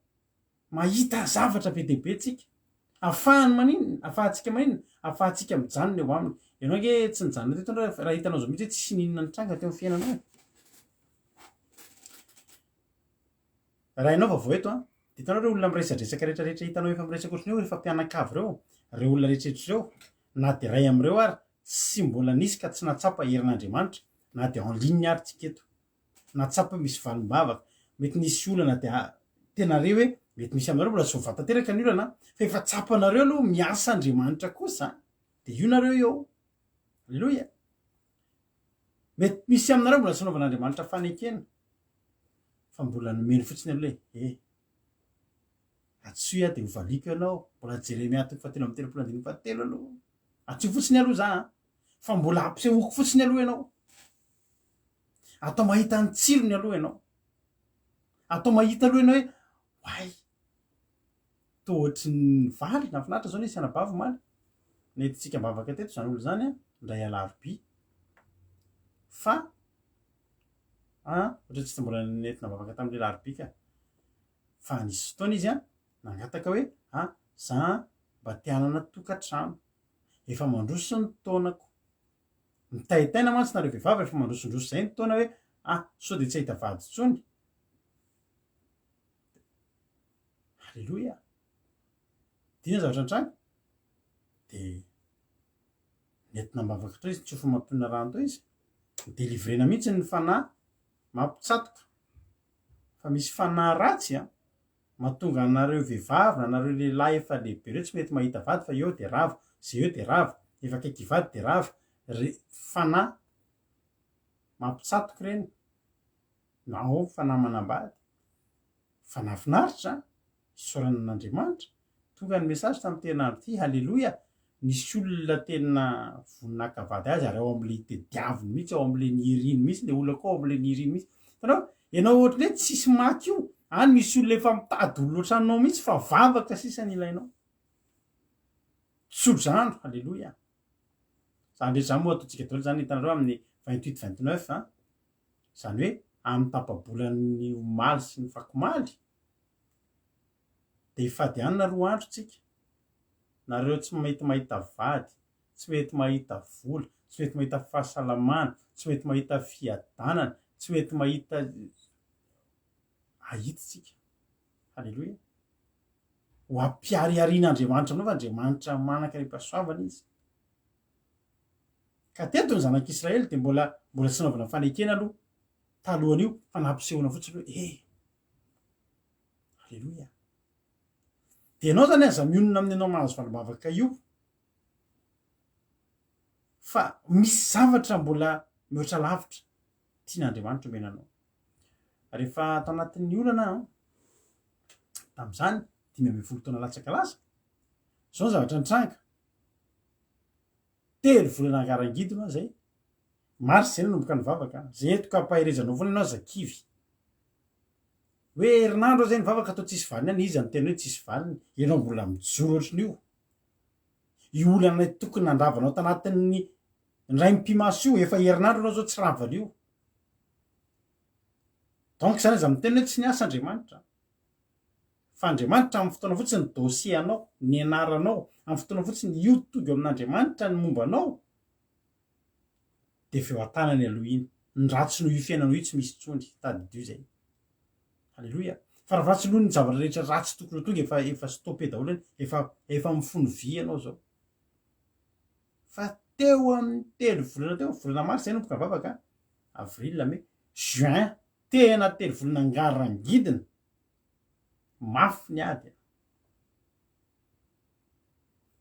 mahita zavatra be dia be tsika. Afahany maninona? Afahantsika maninona? Afahantsika mijanona eo aminy. Ianao ange tsy nijanona teto ianao raha hitanao zao mihitsy hoe tsisy n'inona nitranga teo amin'ny fiainanao e. Raha ianao vaovao eto an, dia hitanao ireo olona miresadresaka rehetra rehetra hitanao efa miresaka ohatran'ny hoe efa mpianakavy ireo, ireo olona rehetra rehetra ireo, na dia iray amin'ireo ary tsy mbola nisy ka tsy nahatsapa herin'Andriamanitra, na dia en ligne ary tsika eto. Nahatsapa hoe misy valim-bavaka, mety nisy olana dia tena re hoe mety misy aminareo mbola tsy voavaha tanteraka ny olana fa efa tsapanareo aloha miasa Andriamanitra kosa dia io nareo eo. Aleloia. Mety misy aminareo mbola tsy nanaovan'Andriamanitra fanekena fa mbola nomeny fotsiny aloha hoe eh, antsoy aho dia hovaliako ianao, mbola Jeremia toko fahatelo amby 30 andininy fahatelo aloha, antsoy fotsiny aloha za an, fa mbola ampisehoako fotsiny aloha ianao, atao mahita ny tsirony aloha ianao, atao mahita aloha ianao hoe oay, toa ohatry ny valy, nahafinaritra zao nisy anabavy omaly, nentintsika am-bavaka teto izany olona izany an, indray alarobia, fa an, ohatran'ny tsy mbola nentina am-bavaka tamin'ilay alarobia ka, fa nisy fotoana izy an, nangataka hoe an, za mba te hanana tokantrano, efa mandroso ny taonako, mitaintaina mantsy nareo vehivavy rehefa mandrosondroso izay ny taona hoe ah, sao dia tsy hahita vady intsony, Aleloia! Dia inona zavatra nitranga? Dia nentina am-bavaka tao izy, nitsofina mampionona rano tao izy. Nidelivrena mihitsy ny fanahy mampitsatoka. Fa misy fanahy ratsy an, mahatonga anareo vehivavy na anareo lehilahy efa lehibe ireo tsy mety mahita vady fa eo dia rava, izay eo dia rava, efa akaiky hivady dia rava. Re, fanahy mampitsatoka ireny, na ao fanahy manambady. Fa nahafinaritra an! Isaorana an'Andriamanitra! Tonga ny message tamin'ity herinandro ity, haleloia! Nisy olona tena vonona haka vady azy ary ao amin'ilay tediaviny mihitsy, ao amin'ilay niriny mihitsy, ilay olona koa ao amin'ilay niriny mihitsy. Hitanao? Ianao ohatran'ny hoe tsisy maty io, any misy olona efa mitady olona ohatranao mihitsy fa vavaka sisa ny ilainao. Tso-drano, haleloia! Izany rehetra izany moa ataontsika daholo izany hitanareo amin'ny 28, 29 an! Izany hoe amin'ny tapa-bolan'ny omaly sy ny fakomaly dia hifady hanina roa andro tsika. Nareo tsy mety mahita vady, tsy mety mahita vola, tsy mety mahita fahasalamana, tsy mety mahita fiadanana, tsy mety mahita hahita tsika. Haleloia. Ho ampihariharian'Andriamanitra aminao fa Andriamanitra manan-karem-pahasoavana izy. Ka teto ny zanak'Israely dia mbola mbola tsy nanaovana fanekena aloha talohan'io fa nampisehoana fotsiny hoe eh! Aleloia! Dia ianao zany aza mionona amin'ny ianao mahazo valim-bavaka io fa misy zavatra mbola mihoatra lavitra tian'Andriamanitra omena anao. Rehefa tao anatin'ny olana aho tamin'izany, 15 taona latsaka lasa, izao ny zavatra nitranga. Telo volana angarangidina aho izay, mars izay nanomboka nivavaka, izay entiko hampaherezanao foana ianao aza kivy. Hoe herinandro aho izay nivavaka toa tsisy valiny ihany, iza no tena hoe tsisy valiny, ianao mbola mijoro ohatran'io. Io olana tokony nandravanao tanatin'ny indray mipi-maso io, efa herinandro ianao izao tsy ravan'io. Donc izany aza miteny hoe tsy niasa Andriamanitra. Fa Andriamanitra amin'ny fotoana fotsiny ny dossier anao, ny anaranao, amin'ny fotoana fotsiny io tonga eo amin'Andriamanitra ny momba anao, dia avy eo an-tanany aloha iny. Ny ratsy noho io fiainanao io tsy misy intsony, tadidio izay. Alléluia. Fa raha ratsy aloha ny zavatra rehetra ratsy tokony ho tonga efa efa stoppé daholo iny, efa efa mifono vy ianao izao. Fa teo amin'ny telo volana teo, volana mars zay nanomboka nivavaka, avril, mai, juin, tena telo volana ngarangidina, mafy ny ady.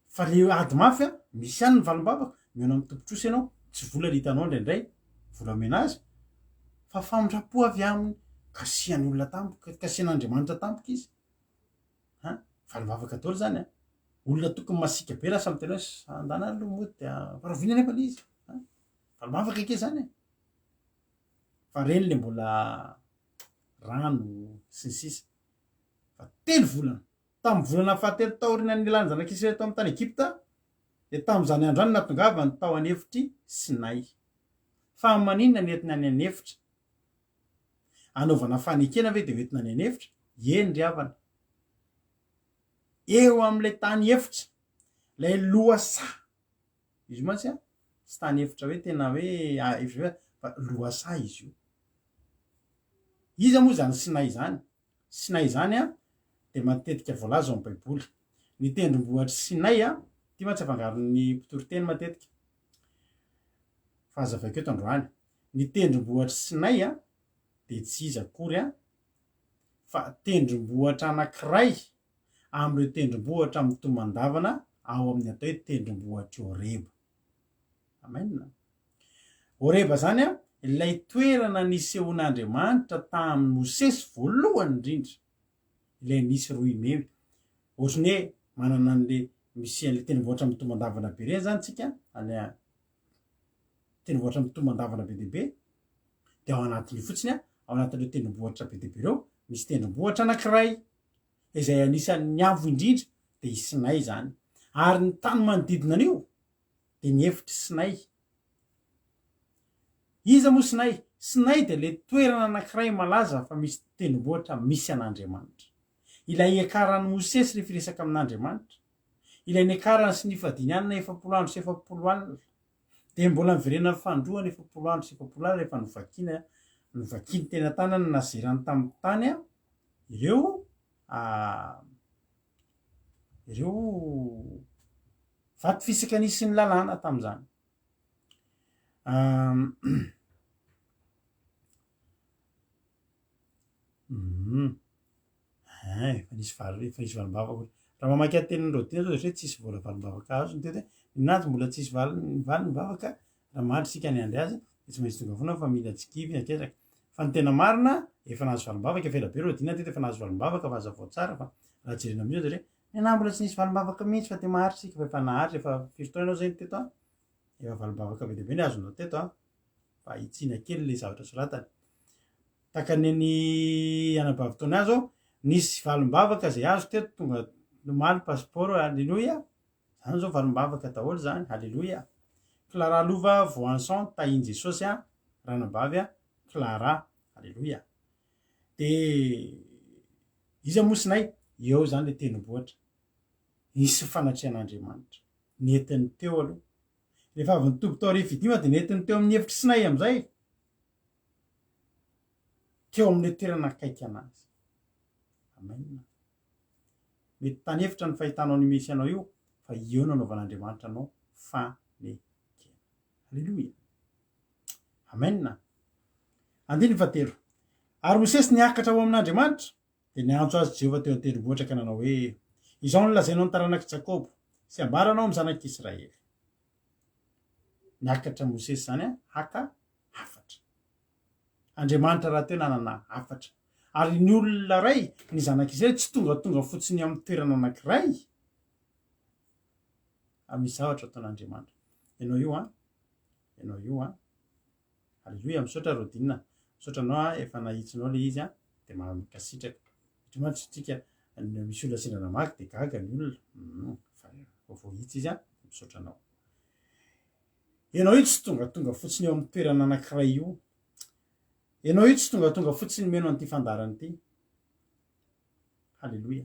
Fa le ady mafy an, misy ihany ny valim-bavaka, mihaona amin'ny tompon-trosa ianao, tsy vola ny hitanao indraindray, vola omena azy, fa famindram-po avy aminy, kasihan'ny olona tampoka, kasihan'Andriamanitra tampoka izy. An, valim-bavaka daholo izany an. Olona tokony masiaka be lasa miteny hoe andana aloha mody dia fa rahoviana anefa ilay izy? An, valim-bavaka ange izany e. Fa ireny le mbola rano sy ny sisa. Fa telo volana. Tamin'ny volana fahatelo taorian'ny nialan'ny zanak'Israely tao amin'ny tany Egypta, dia tamin'izany andro izany no nahatongavany tao an'efitr'i Sinay. Fa maninona no entina any an'efitra? Anaovana fanekena ve dia hoentina any an'efitra? Eny ry havana. Eo amin'ilay tany efitra, ilay lohasaha. Izy io mantsy an, tsy tany efitra hoe tena hoe efitra be fa lohasaha izy io. Iza moa izany Sinay izany? Sinay izany an, dia matetika voalaza ao amin'ny Baiboly. Ny tendrombohitr'i Sinay an, ity mantsy afangaron'ny mpitoriteny matetika. Fa hazavaiko eto androany. Ny tendrombohitr'i Sinay an, dia tsy iza akory an, fa tendrombohitra anankiray amin'ireo tendrombohitra mitomandavana ao amin'ny atao hoe tendrombohitr'i Horeba. Amen. Horeba izany an, ilay toerana nisehoan'Andriamanitra tamin'i Mosesy voalohany indrindra, ilay nisy roimemy. Ohatran'ny hoe manana an'ilay misy an'ilay tendrombohitra mitomandavana be ireny izany tsika any tendrombohitra mitomandavana be dia be, dia ao anatin'io fotsiny an, ao anatin'ireo tendrombohitra be dia be ireo, misy tendrombohitra anankiray izay anisan'ny avo indrindra dia i Sinay izany. Ary ny tany manodidina an'io dia ny efitr'i Sinay. Iza moa Sinay? Sinay dia ilay toerana anankiray malaza fa misy tendrombohitra misy an'Andriamanitra. Ilay iakaran'i Mosesy rehefa hiresaka amin'Andriamanitra. Ilay niakarany sy nifadiany hanina 40 andro sy 40 alina. Dia mbola niverenany fanindroany 40 andro sy 40 alina rehefa novakiana, novakiany teny an-tanany nazerany tamin'ny tany ireo ireo vato fisaka nisy ny lalàna tamin'izany. Hein, efa nisy valo, efa nisy valim-bavaka. Raha mamaky ny tenin'i Rodina zao dia hoe tsisy vola valim-bavaka azony teto hoe ny nazy mbola tsisy valiny valiny vavaka raha mahantra isika niandry azy dia tsy maintsy tonga foana fa mila tsy kivy ny akezaka. Fa ny tena marina efa nahazo valim-bavaka efa ela be Rodina teto efa nahazo valim-bavaka fa hazavao tsara fa raha jerena amin'izao dia hoe ny anahy mbola tsy nisy valim-bavaka mihitsy fa dia maharitra isika fa efa naharitra efa firy taona ianao izay no teto an? Efa valim-bavaka be dia be ny azonao teto an? Fa hitsiana kely ilay zavatra soratany. Tahaka ny an'i anabavy Tonia zao, nisy valim-bavaka izay azo teto tonga omaly passeport, aleloia, zany zao valim-bavaka daholo zany, aleloia. Clara Lova Voanson tahin'i Jesosy a, ranabavy a, Clara, aleloia. De iza moa Sinay? Eo zany le tendrombohitra, nisy fanatrehan'Andriamanitra, nentiny teo aloha. Rehefa avy nitoby tao Refidima dia nentiny teo amin'ny efitr'i Sinay amin'izay. Teo amin'ilay toerana akaiky anazy. Amen. Mety tany efitra ny fahitanao ny Mesia anao io, fa eo no anaovan'Andriamanitra anao fanekena. Aleloia. Amen. Andininy fahatelo. Ary Mosesy niakatra ho amin'Andriamanitra, dia niantso azy Jehovah teo an-tendrombohitra ka nanao hoe, Izao no lazainao ny taranak'i Jakoba, sy ambaranao amin'ny zanak'Israely. Niakatra Mosesy izany haka hafatra. Andriamanitra rahateo nanana hafatra. Ary ny olona iray, ny zanak'Israely, tsy tongatonga fotsiny amin'ny toerana anankiray, fa misy zavatra ataon'Andriamanitra. Ianao io an, ianao io an. Aleloia, misaotra Rodina, misaotra anao an, efa nahitsinao ilay izy an, dia mankasitraka. Satria mantsy tsika misy olona sendra namaky dia gaga ny olona, hum, fa voahitsy izy an, dia misaotra anao. Ianao io tsy tongatonga fotsiny eo amin'ny toerana anankiray io. Ianao io tsy tongatonga fotsiny mino an'ity fandaharana ity. Haleloia.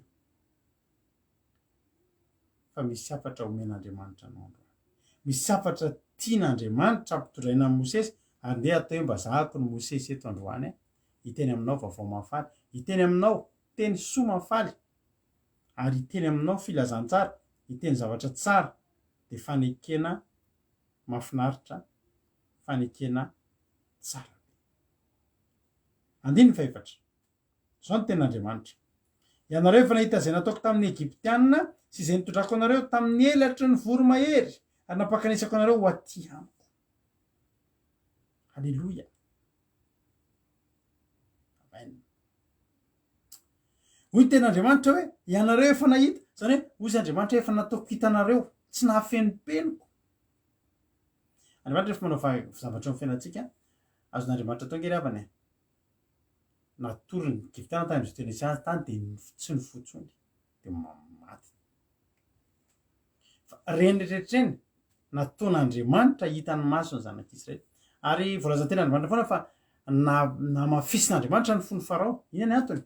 Fa misy hafatra omen'Andriamanitra anao androany. Misy hafatra tian'Andriamanitra ampitondraina amin'i Mosesy, ary ndeha atao hoe mba zahako ny Mosesy eto androany eh. Hiteny aminao vaovao mahafaly. Hiteny aminao teny soa mahafaly. Ary hiteny aminao filazantsara. Hiteny zavatra tsara. Dia fanekena mahafinaritra, fanekena tsara be. Andininy fahefatra. Izao no tenin'Andriamanitra, Ianareo efa nahita izay nataoko tamin'ny Egyptiana sy izay nitondrako anareo tamin'ny elatry ny voromahery ary nampakanesako anareo ho aty amiko. Haleloia. Amen. Hoy ny tenin'Andriamanitra hoe, Ianareo efa nahita, izany hoe, hoy izy Andriamanitra efa nataoko hitanareo, tsy nahafenopenoko. Andriamanitra rehefa manao zavatra eo amin'ny fiainantsika, azon'Andriamanitra atao ange ry havana e. Natory ny Egyptiana tany amin'izay toerana nisy azy tany dia tsy nifoha intsony dia maty. Fa ireny rehetra ireny nataon'Andriamanitra hitan'ny mason'ny zanak'Israely. Ary voalazan'ny tenin'Andriamanitra foana fa namafisin'Andriamanitra ny fon'i Farao. Inona ny antony?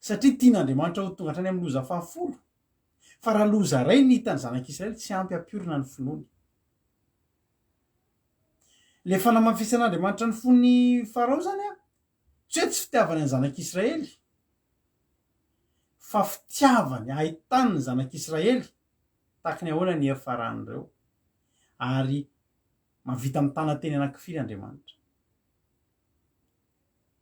Satria tian'Andriamanitra ho tonga hatrany amin'ny loza fahafolo. Fa raha loza iray ny hitan'ny zanak'Israely tsy ampy hampiorina ny finoany. Ilay fanamafisan'Andriamanitra ny fon'i Farao izany an, tsy hoe tsy fitiavany ny zanak'Israely, fa fitiavany ahitany ny zanak'Israely tahaka ny ahoana ny hiafaran'ireo, ary mahavita mitana teny anankifiry Andriamanitra.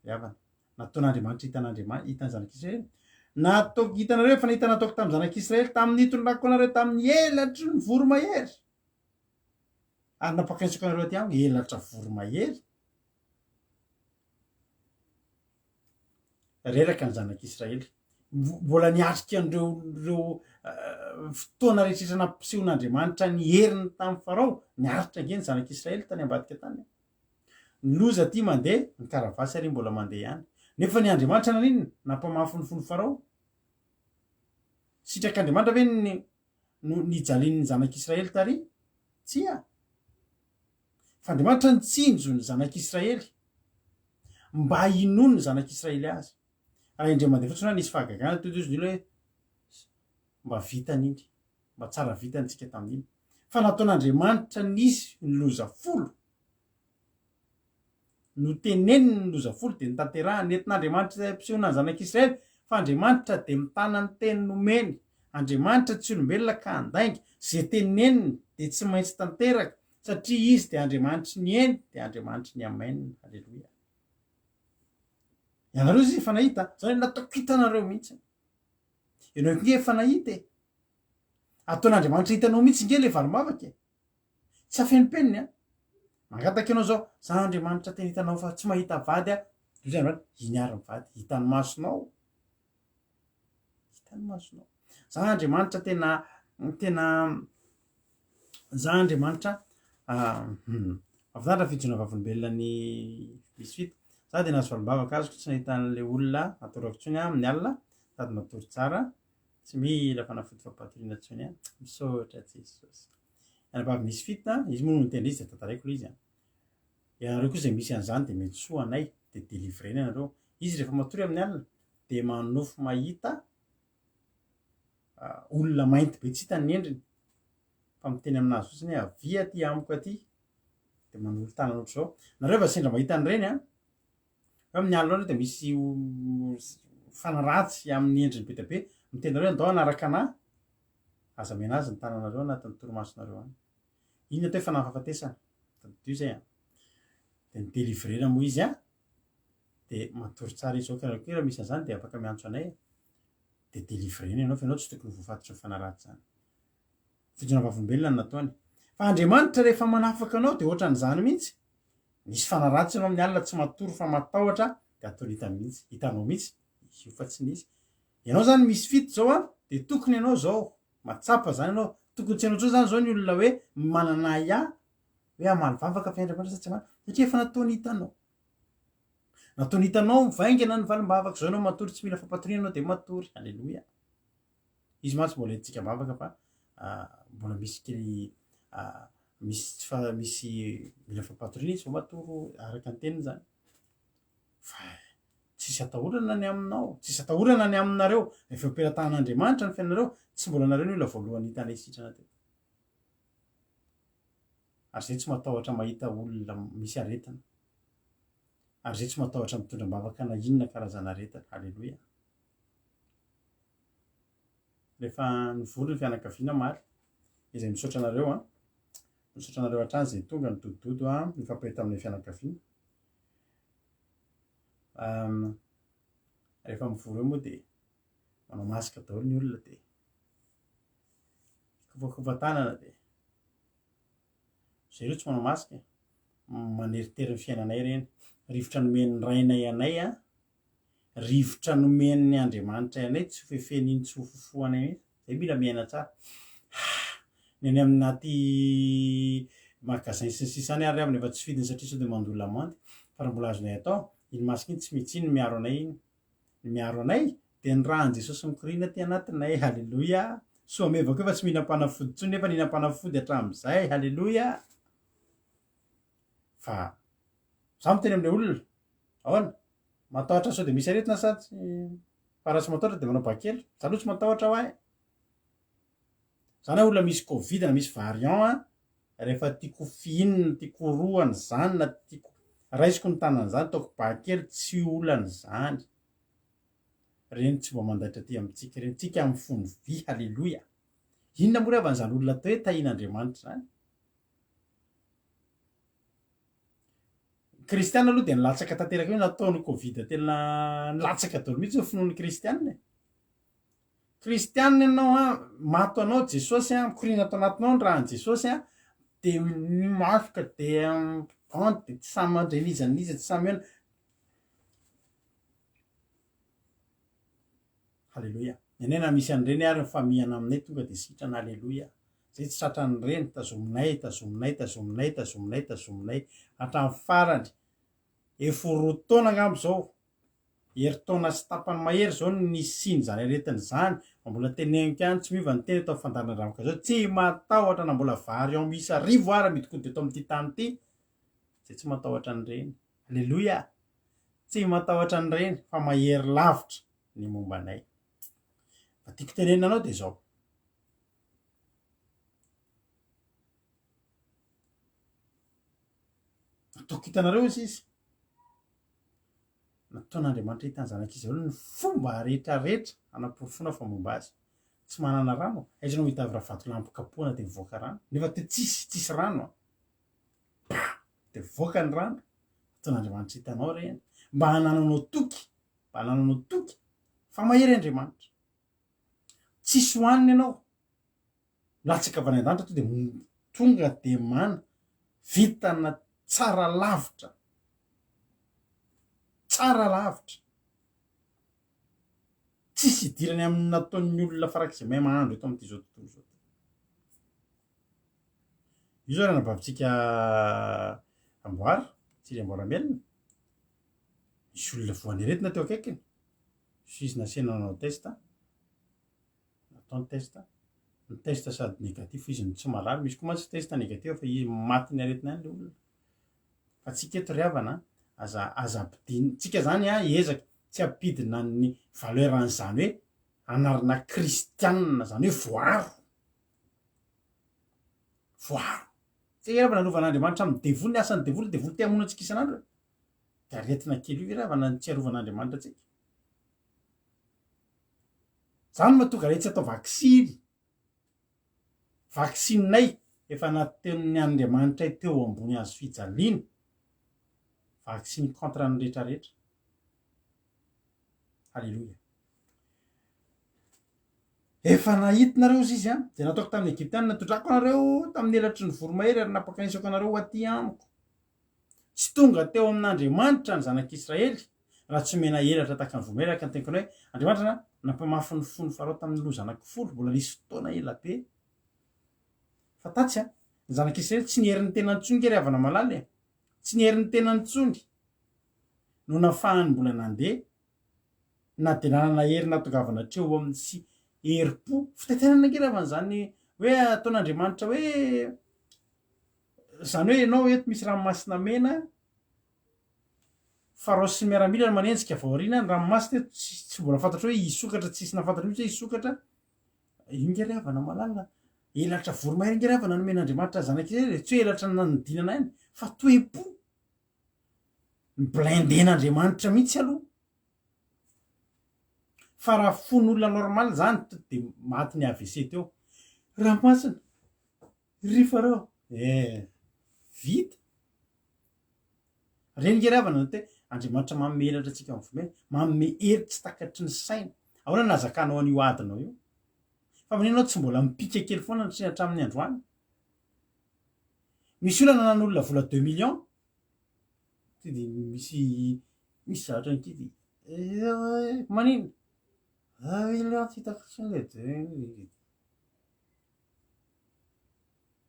Ry havana, nataon'Andriamanitra hitan'Andriamanitra, hitan'ny zanak'Israely. Nataoko, hitanareo efa nahita nataoko tamin'ny zanak'Israely tamin'ny nitondrako anareo tamin'ny elatry ny voromahery. Ary nampakaisako anareo aty amiko elatra voromahery. Reraka ny zanak'Israely. Mbola niatrika an'ireo ireo eh, fotoana rehetra nampisehon'Andriamanitra ny heriny tamin'i Farao, niaritra ange ny zanak'Israely tany ambadika tany. Ny loza aty mandeha, ny karavasy ary mbola mandeha ihany. Nefa ny Andriamanitra naninona? Nampamafy ny fon'i Farao. Sitrak'Andriamanitra ve ny no nijalian'ny zanak'Israely tary? Tsia. Fa Andriamanitra nitsinjo ny zanak'Israely mba hinoan'ny zanak'Israely azy. Raha indray mandeha fotsiny hoe nisy fahagagana teo dia hozy ny olona hoe mba vitany iny, mba tsara vitany tsika tamin'iny. Fa nataon'Andriamanitra nisy ny loza folo. Noteneniny ny loza folo dia notanterahiny. Nentin'Andriamanitra izay hampisehoana ny zanak'Israely fa Andriamanitra dia mitana ny teny nomeny. Andriamanitra tsy olombelona ka handainga. Izay teneniny dia tsy maintsy tanteraka satria Izy dia Andriamanitry ny eny dia Andriamanitry ny amen. Aleloia. Ianareo izy efa nahita, izany hoe nataoko hitanareo mihitsy. Ianao nge efa nahita e. Ataon'Andriamanitra hitanao mihitsy nge ilay valim-bavaka e. Tsy afenimpeniny an! Mangataka ianao zao, za Andriamanitra tena hitanao fa tsy mahita vady aho. Dia hoy Andriamanitra, iny ary ny vady, hitan'ny masonao. Hitan'ny masonao. Za Andriamanitra tena, tena, za Andriamanitra, hmm, mahafinaritra fijoroana vavolombelona ny misfit. Za dia nahazo valim-bavaka azoko tsy nahita an'ilay olona atorako intsony aho amin'ny alina, sady matory tsara. Tsy mila fanafody fampatoriana intsony an. Misaotra Jesosy. Anabavy misy fit an, izy moa no niteny izy dia tantaraiko ilay izy an. Ianareo koa izay misy an'izany dia miantsoa anay dia delivrena ianareo. Izy rehefa matory amin'ny alina dia manonofy mahita olona mainty be tsy hitany ny endriny fa miteny aminazy fotsiny hoe avia aty amiko aty dia manolo-tanana ohatr'izao. Nareo efa sendra mahita an'ireny an. Fa amin'ny alina dia misy fanahy ratsy amin'ny endriny be dia be miteny anareo andao hanaraka anah, aza omena azy ny tananareo anatin'ny torimasonareo any. Iny atao hoe fanahy fahafatesana. Tadidio izay an. Dia ni-délivrer-na moa izy an, dia matory tsara izy zao ka raha koa misy an'izany dia afaka miantso anay dia délivrer-na ianao fa ianao tsy tokony ho voafatotry ny fanahy ratsy izany. Fijoroana vavolombelona no nataony. Fa Andriamanitra rehefa manafaka anao dia ohatran'izany mihitsy. Misy fanahy ratsy ianao amin'ny alina tsy matory fa matahotra dia ataony hita mihitsy, hitanao mihitsy io fa tsy nisy. Ianao zany misy fito zao an, dia tokony ianao zao mahatsapa zany ianao, tokony tsy ianao intsony zany zao ny olona hoe manana ahiahy hoe hamaly vavaka ve Andriamanitra sa tsy hamaly satria efa nataony hitanao. Nataony hitanao mivaingana ny valim-bavaka, zao ianao matory tsy mila fampatoriana ianao dia matory, aleloia. Izy mantsy mbola entintsika am-bavaka fa mbola misy kely misy tsy fa misy mila fampatoriana izy vao matory araka ny teniny zany. Fa tsisy atahorana ny aminao, tsisy atahorana ny aminareo. Efa eo am-pelatanan'Andriamanitra ny fiainanareo, tsy mbola nareo ny olona voalohany hitanay sitrana teto. Ary zay tsy matahotra mahita olona misy aretina. Ary zay tsy matahotra mitondra am-bavaka na inona karazana aretina. Aleloia. Rehefa nivory ny fianakaviana omaly, izay misaotra anareo an, misaotra anareo hatrany izay tonga nidodododo an, nifampahita tamin'ny fianakaviana. Rehefa mivory eo moa dia manao masque daholo ny olona dia mikofakofa tanana dia zareo tsy manao masque, maneritery ny fiainanay ireny. Rivotra nomen'ny rainay anay an, Rivotra nomen'ny Andriamanitra anay tsy ho fefen'iny tsy ho fofohanay mihitsy. Zay mila miaina tsara. Ny any aminaty magasin sy ny sisa any ary havana efa tsy fidiny satria sao dia mandoa lamandy. Fa raha mbola azonay atao, iny masque iny tsy mitsy iny miaro anay iny. Ny miaro anay dia ny rà an'i Jesosy mikoriana aty anatinay. Haleloia! Soa meva koa fa tsy mihinam-panafody intsony nefa nihinam-panafody hatramin'izay. Haleloia! Fa za miteny amin'ilay olona, ahoana? Matahotra sao dia misy aretina sa tsy? Fa raha tsy matahotra dia manao ba kely. Za aloha tsy matahotra hoa e. Za na olona misy covid na misy variant an, rehefa tiako fihinina, tiako orohana izany na tiako raisiko ny tanana izany ataoko ba kely tsy olana izany. Ireny tsy mba mandaitra aty amintsika ireny. Tsika mifono vy, haleloia. Inona moa ry havana izany olona atao hoe tahian'Andriamanitra izany? Kristiana aloha dia nilatsaka tanteraka io nataon'ny covid tena nilatsaka daholo mihitsy ny finoan'ny kristiana e. Kristiana ianao an, mato anao Jesosy an, mikoriana ato anatinao ny ràn'i Jesosy an, dia masque dia gant dia tsy samy mandre n'iza n'iza tsy samy eo. Haleloia. Ny anay na misy an'ireny ary ny famihana aminay tonga dia sitrana Haleloia. Zay tsy tratran'ireny, tazominay, tazominay, tazominay, tazominay, tazominay hatramin'ny farany. Efa ho roa taona angamba izao, herintaona sy tapany mahery izao no nisian'izany aretina izany, fa mbola teneniko ihany, tsy miova ny teny eto amin'ny fandaharan-dRavoka izao, tsy matahotra na mbola variant miisa arivo ara midikody eto amin'ity tany ity, zay tsy matahotra an'ireny. Aleloia! Tsy matahotra an'ireny fa mahery lavitra ny momba anay. Fa tiako tenenina anao dia izao. Nataoko hitanareo izy izy. Nataon'Andriamanitra hitan'ny zanak'izy ireo ny fomba rehetrarehetra hanaporofoana fa momba azy. Tsy manana rano. Aiza no hitavy raha vatolampy kapohana dia mivoaka rano. Nefa te tsisy, tsisy rano. Pa! Dia mivoaka ny rano. Nataon'Andriamanitra hitanao ireny. Mba hanananao toky. Mba hanananao toky fa mahery Andriamanitra. Tsisy hohanina ianao. Milatsaka avy any an-danitra to dia tonga dia mana vintana tsara lavitra. Tsara lavitra. Tsisy idirany amin'ny nataon'ny olona farak'izay mahay mahandro eto amin'ity izao tontolo izao. Io zao ranabavintsika amboara, Tsiry Amboaramelona. Nisy olona voan'ny aretina teo akaikiny. Nisy izy nasiana nanao test. Natao ny test. Ny test sady négatif izy no tsy marary. Misy koa mantsy test négatif fa izy matin'ny aretina ihany ilay olona. Fa tsika eto ry havana, aza aza ampidin- tsika zany an hiezaka tsy hampidina ny valeur an'izany hoe anarana kristianina zany hoe voaro. Voaro. Tsy hay havana nalovan'Andriamanitra amin'ny devoly ny asan'ny devoly, devoly te hamono antsika isan'andro e. Dia aretina kely io ve ry havana ny tsy arovan'Andriamanitra antsika? Zany mahatonga anay tsy atao vaksiny. Vaksininay efa nataon'ny Andriamanitray teo ambony hazo fijaliana. Vaksiny contre ny rehetra rehetra. Alléluia. Efa nahita nareo ozy izy an, izay nataoko tamin'ny Egyptiana, natondrako anareo tamin'ny elatry ny voromahery ary nampakanisako anareo ho aty amiko. Tsy tonga teo amin'Andriamanitra ny zanak'Israely raha tsy omena elatra tahaka ny voamahery, araka ny teniko anao hoe Andriamanitra nampamafy ny fon'i Farao tamin'ny loza anankifolo, mbola nisy fotoana ela be. Fa tatsy an, ny zanak'Israely tsy ny herin'ny tenany intsony nge ry havana malala e! Tsy ny herin'ny tenany intsony no nafahany mbola nandeha na dia nanana hery nahatongavana hatreo amin'ny sy herim-po. Fitaintainana ange ry havana izany hoe ataon'Andriamanitra hoe izany hoe ianao eto misy ranomasina mena, Farao sy ny miaramila no manenjika avy ao aoriana, ny ranomasina eto tsy tsy mbola fantatra hoe hisokatra, tsisy nahafantatra mihitsy hoe hisokatra. Io nge ry havana malala, elatra voromahery nge ry havana nomen'Andriamanitra zanak'Israely e, tsy hoe elatra nanodinana ainy fa toe-po. Ni-blinder-n'Andriamanitra mihitsy aloha. Fa raha fon'olona normal zany to de matin'ny AVC teo. Ranomasina, ry Farao, eh, vita. Reny nge ry havana no te, Andriamanitra manome elatra antsika amin'ny fomena, manome hery tsy takatry ny saina. Ahoana no ahazakanao an'io adinao io? Fa manino ianao tsy mbola mipika kely foana hatramin'ny androany? Misy olona nanan'olona vola deux millions, Ty de misy misy zavatra ankidy manino? Ah tsy hitako intsony le de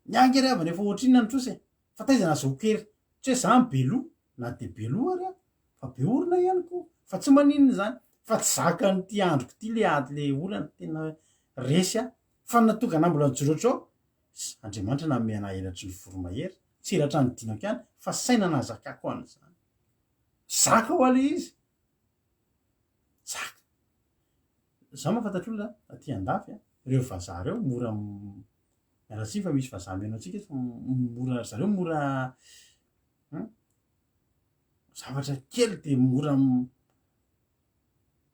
Ny ahy ange ry havana efa ohatrinona ny trosa e! Fa taiza nahazoako hery? Tsy hoe za no be loha, na dia be loha ary aho, fa be orona ihany koa, fa tsy maninona izany, fa tsy zakan'ity androko ity le ady le olana, tena resy aho, fa ny nahatonga anah mbola nijoro hatreo, Andriamanitra nanome anah elatry ny voromahery, tsy elatra anidinako ihany fa saina nahazakako an'izany. Zaka hoa le izy. Zaka. Za mahafantatra olona aty andafy a, ireo vazaha ireo mora miala tsiny fa misy vazaha mihaino antsika eto fa mora ry zareo mora hein zavatra kely de mora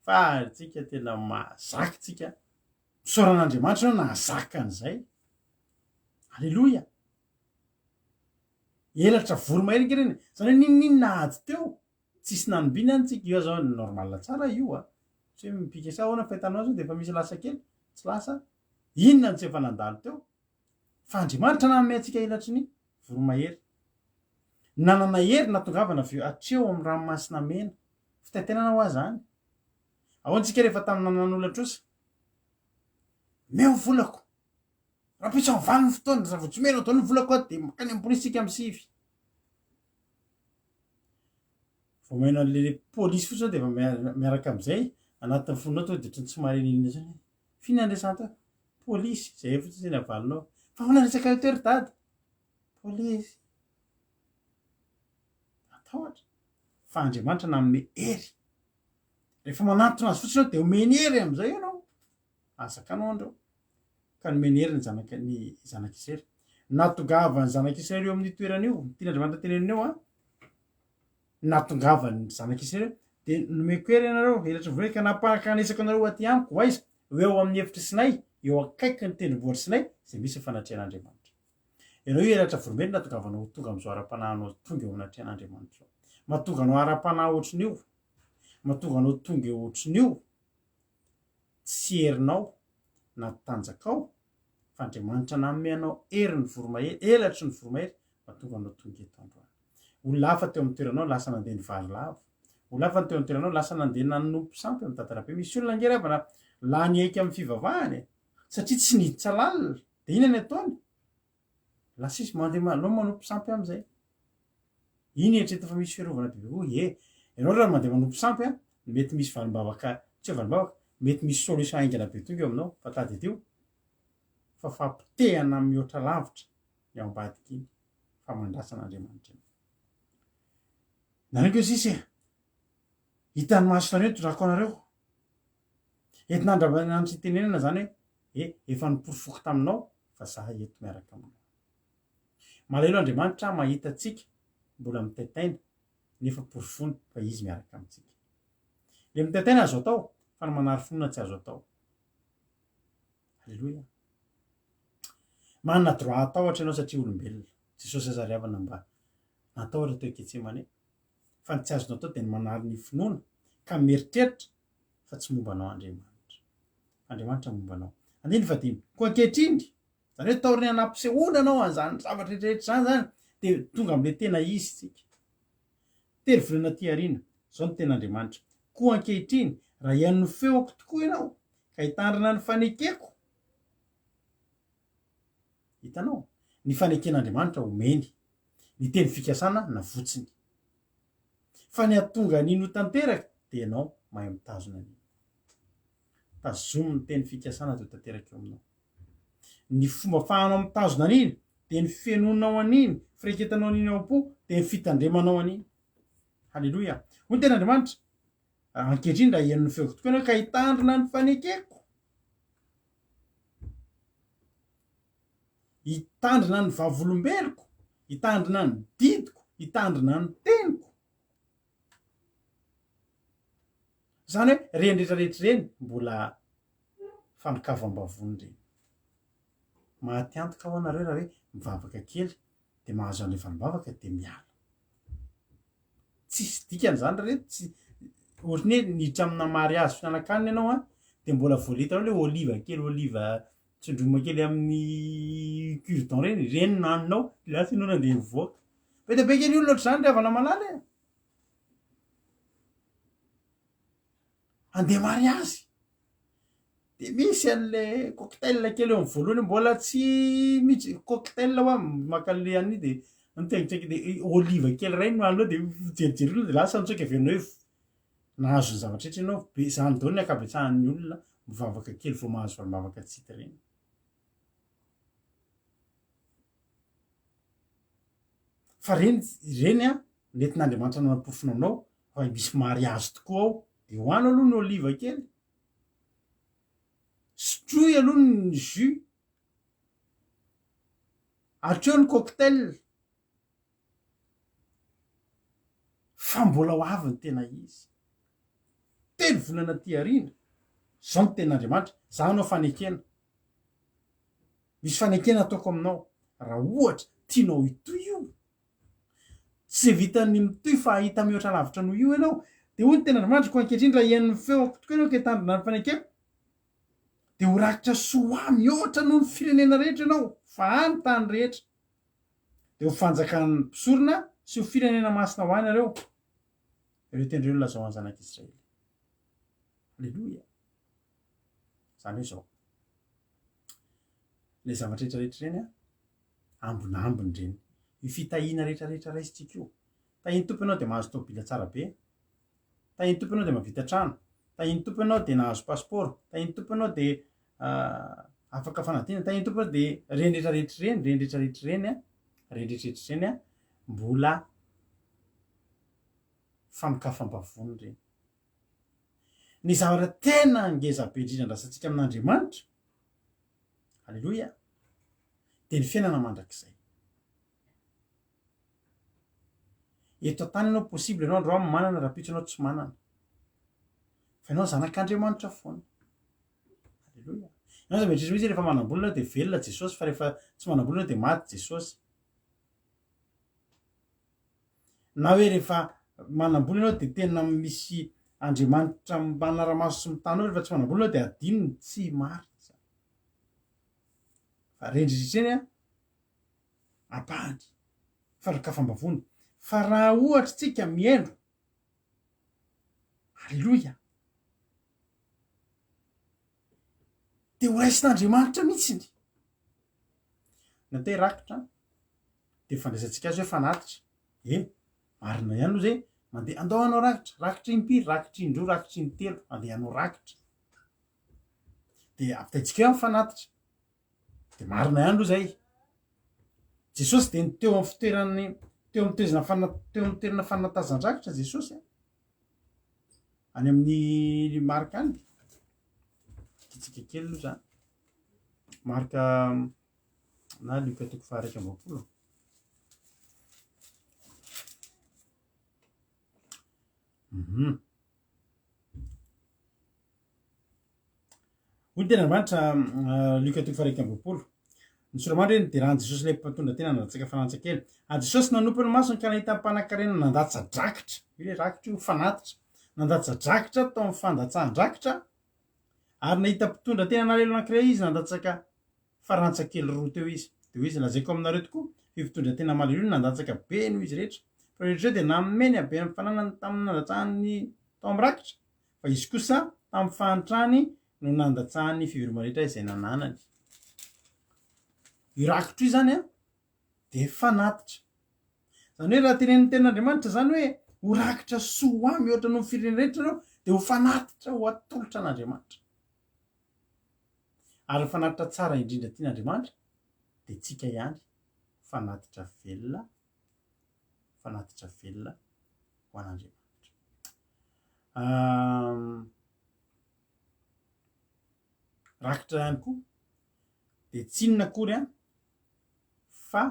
fa tsika tena mahazaka tsika. Misaora an'Andriamanitra ianao nahazaka an'izay. Aleloia. Elatra voromahery ange ireny e. Izany hoe n'inon'inona ady teo, tsisy nanombina any tsika, io zao normal tsara io a. Tsy hoe mipika sa ahoana fahitanao azy io dia efa misy lasa kely, tsy lasa. Inona no tsy efa nandalo teo? Fa Andriamanitra nanome antsika elatry ny voromahery. Nanana hery nahatongavana avy hatreo amin'ny ranomasina mena. Fitaintainana hoa zany. Ahoana tsika rehefa tamin'ny nanan'olona trosa? Meo ny volako. Rahampitso amin'ny valo ny fotoana, raha vao tsy omena daholo ny volako aho dia mankany amin'ny polisy tsika amin'ny sivy. Vao maheno an'le polisy fotsiny dia efa miaraka amin'izay anatin'ny fonao tonga dia ohatran'ny tsy mahare n'inona intsony. F'inona ny resahana teo? Polisy, izay fotsiny ny avalinao. Fa ahoana ny resaka teo ry dada? Polisy. Matahotra. Fa Andriamanitra nanome hery. Rehefa manantona azy fotsiny ianao dia omeny hery amin'izay ianao. Azakanao andreo. Ka nomeny hery ny zanaka ny zanak'Israely. Nahatongavan'ny zanak'Israely eo amin'io toerana io, tian'Andriamanitra tenenina eo an, nahatongavan'ny zanak'Israely dia nomeko hery ianareo, elatra voalohany ka nampahankanesako anareo ho aty amiko, ho aiza? Ho eo amin'ny efitr'i Sinay, eo akaikin'ny tendrombohitr'i Sinay, izay misy ny fanatrehan'Andriamanitra. Ianao io elatra voromahery nahatongavanao ho tonga amin'izao ara-panahinao tonga eo anatrehan'Andriamanitra izao. Mahatonga anao ara-panahy ohatrin'io, mahatonga anao tonga eo ohatrin'io, Tsy herinao na tanjakao fa Andriamanitra nanome anao herin'ny voromahery, elatry ny voromahery mba tonga anao tonga eto androany. Olona hafa teo amin'ny toeranao lasa nandeha nivary lava. Olona hafa teo amin'ny toeranao lasa nandeha nanompo sampy amin'ny dadarabe. Misy olona ange ry havana lany heika amin'ny fivavahana e! Satria tsy niditra lalina. Dia inona ny ataony? Lasa izy mandeha manao manompo sampy amin'izay. Iny eritreretina fa misy fiarovana bebe kokoa. Ie, ianao raha mandeha manompo sampy an, mety misy valim-bavaka, tsy hoe valim-bavaka, mety misy solution haingana be tonga eo aminao, fa tadidio fa fampotehana mihoatra lavitra ny ao ambadika iny, fa mandrasa an'Andriamanitra ianao. Nareo nge sisa e, hitan'ny masonareo ny tondrako anareo. Entina andravanandro itenenana izany hoe e, efa noporofoko taminao fa za eto miaraka aminao. Malahelo Andriamanitra mahita antsika mbola mitaintaina nefa porofoiny fa Izy miaraka amintsika. Le mitaintaina azo atao fa ny manary finoana tsy azo atao. Aleloia. Manana droit hatahotra ianao satria olombelona. Jesosy aza ry havana mba natahotra teo Getsemane. Fa ny tsy azonao atao dia ny manary ny finoana ka mieritreritra fa tsy momba anao Andriamanitra. Andriamanitra momba anao. Andininy fahadimy. Koa ankehitriny, izany hoe taorian'ny nampisehoana anao an'izany zavatra rehetra rehetra izany izany, dia tonga amin'ilay tena izy isika. Telo volana aty aoriana, izao no tenin'Andriamanitra, Koa ankehitriny, raha hihaino ny feoko tokoa ianao, ka hitandrina ny fanekeko, hitanao, ny faneken'Andriamanitra omeny, ny teny fikasana navotsiny. Fa ny hahatonga an'iny ho tanteraka, dia ianao mahay mitazona an'iny. Tazomy ny teny fikasana dia ho tanteraka eo aminao. Ny fomba afahanao mitazona an'iny dia ny fenoanao an'iny, fireketanao an'iny ao am-po, dia ny fitandremanao an'iny. Haleloia! Hoy ny tenin'Andriamanitra, Ankehitriny raha heno ny feoko tokoa ianao ka hitandrina ny fanekeko, hitandrina ny vavolombeloko, hitandrina ny didiko, hitandrina ny teniko. Izany hoe ireny rehetra rehetra ireny mbola fandokavam-bavony ireny. Maty antoka ho'a nareo raha hoe mivavaka kely dia mahazo an'ilay valim-bavaka dia miala. Tsisy dikany izany ry reto, tsy ohatran'ny hoe niditra amina mariazy fianakaviana ianao an, dia mbola voaleta ao ilay oliva kely, oliva tsindromina kely amin'ny cure dent ireny, ireny no haninao, lasa ianao nandeha nivoaka. Be dia be kely olona ohatr'izany ry havana malala e! Handeha mariazy. Dia misy an'le cocktail kely eo amin'ny voalohany mbola tsy misy cocktail hoa maka an'le an'iny dia mitaingitsaingy dia olive kely iray no alina dia mijerijery olona dia lasa nitsoaka avy eo hoe nahazo ny zavatra rehetra ianao. Be izany daholo ny ankabetsahan'ny olona mivavaka kely vao mahazo valim-bavaka tsy hita ireny. Fa ireny ireny an, nentin'Andriamanitra nanam-pofona anao fa misy mariazy tokoa ao, dia hoano aloha ny oliva kely, sotroy aloha ny jus, hatreo ny cocktail, fa mbola ho avy ny tena izy. Telo volana aty aoriana, izao no tenin'Andriamanitra, za hanao fanekena. Misy fanekena ataoko aminao, raha ohatra tianao hitohy io, tsy vitan'ny mitohy fa hahita mihoatra lavitra noho io ianao, dia hoy ny tenin'Andriamanitra, koa ankehitriny raha hihaino ny feoko tokoa ianao ka hitandrina ny fanekeko, dia ho rakitra soa ho ahy mihoatra noho ny firenena rehetra ianao, fa ahy ny tany rehetra. Dia ho fanjakan'ny mpisorona sy ho firenena masina ho ahy nareo. Ireo teny ireo no lazao an'ny zanak'Israely. Aleloia. Izany hoe izao. Ilay zavatra rehetra rehetra ireny an, ambinambiny ireny. Io fitahiana rehetra rehetra raisintsika io. Tahian'ny Tompo ianao dia mahazo tômôbila tsara be. Tahian'ny Tompo ianao dia mahavita trano. Tahian'ny Tompo ianao dia nahazo pasipaoro. Tahian'ny Tompo ianao dia afaka fanadinana. Tahian'ny Tompo ianao dia ireny rehetra rehetra ireny, ireny rehetra rehetra ireny an, ireny rehetra rehetra ireny an, mbola fanokafam-bavony ireny. Ny zavatra tena ngeza be indrindra andrasantsika amin'Andriamanitra, Aleloia, dia ny fiainana mandrakizay. Eto an-tany ianao possible ianao androany manana, rahampitso ianao tsy manana. Fa ianao zanak'Andriamanitra foana. Aleloia. Ianao aza mieritreritra mihitsy rehefa manam-bola ianao dia velona Jesosy, fa rehefa tsy manam-bola ianao dia maty Jesosy. Na hoe rehefa manam-bola ianao dia tena misy Andriamanitra manara-maso sy mitana ao, rehefa tsy manam-bola ianao dia adinony, tsy marina izany. Fa rendrindritra eny an, ampahany, fanokafam-bavony. Fa raha ohatra tsika mihaino, aleloia, dia ho raisin'Andriamanitra mihitsiny. Ny atao hoe rakitra dia fandraisantsika azy hoe fanatitra. E, marina ihany aloha zay, mandeha andao hanao rakitra, rakitra impiry, rakitra indroa, rakitra intelo, andeha hanao rakitra. Dia ampitaintsika eo amin'ny fanatitra. Dia marina ihany aloha zay. Jesosy dia teo amin'ny fitoeran'ny teo amin'ny toezana fana teo amin'ny toerana fanatazan-drakitra Jesosy a. Any amin'ny Marka any. Kitsika kely aloha zany. Marka na Lioka toko faha 21. Mhm. Hoy ny tenin'Andriamanitra, Lioka toko faha 21. Ny sora-mandry hoe nideran'i Jesosy ilay mpitondra tena nandatsaka farantsa kely. Ary Jesosy nanompo ny masony ka nahita mpanankarena nandatsa-drakitra. Io ilay rakitra io, fanatitra. Nandatsa-drakitra tao amin'ny fandatsahan-drakitra. Ary nahita mpitondra tena nalahelo anankiray izy nandatsaka farantsa kely roa teo izy. Dia hoy izy, Lazaiko aminareo tokoa, fa io mpitondra tena malahelo io no nandatsaka be noho izy rehetra. Fa ireo dia nanome ny haben'ny fananany tamin'ny nandatsahany ny tao amin'ny rakitra, fa izy kosa tamin'ny fahantrany no nandatsahany ny fivelomana rehetra izay nananany. Io rakitra io izany an, dia fanatitra. Izany hoe raha tenenin'ny tenin'Andriamanitra izany hoe ho rakitra soa ho ahy mihoatra noho ny firenena rehetra ireo, dia ho fanatitra ho atolotra an'Andriamanitra. Ary ny fanatitra tsara indrindra tian'Andriamanitra dia tsika ihany, fanatitra velona, fanatitra velona ho an'Andriamanitra. Rakitra ihany koa dia tsy inona akory an fa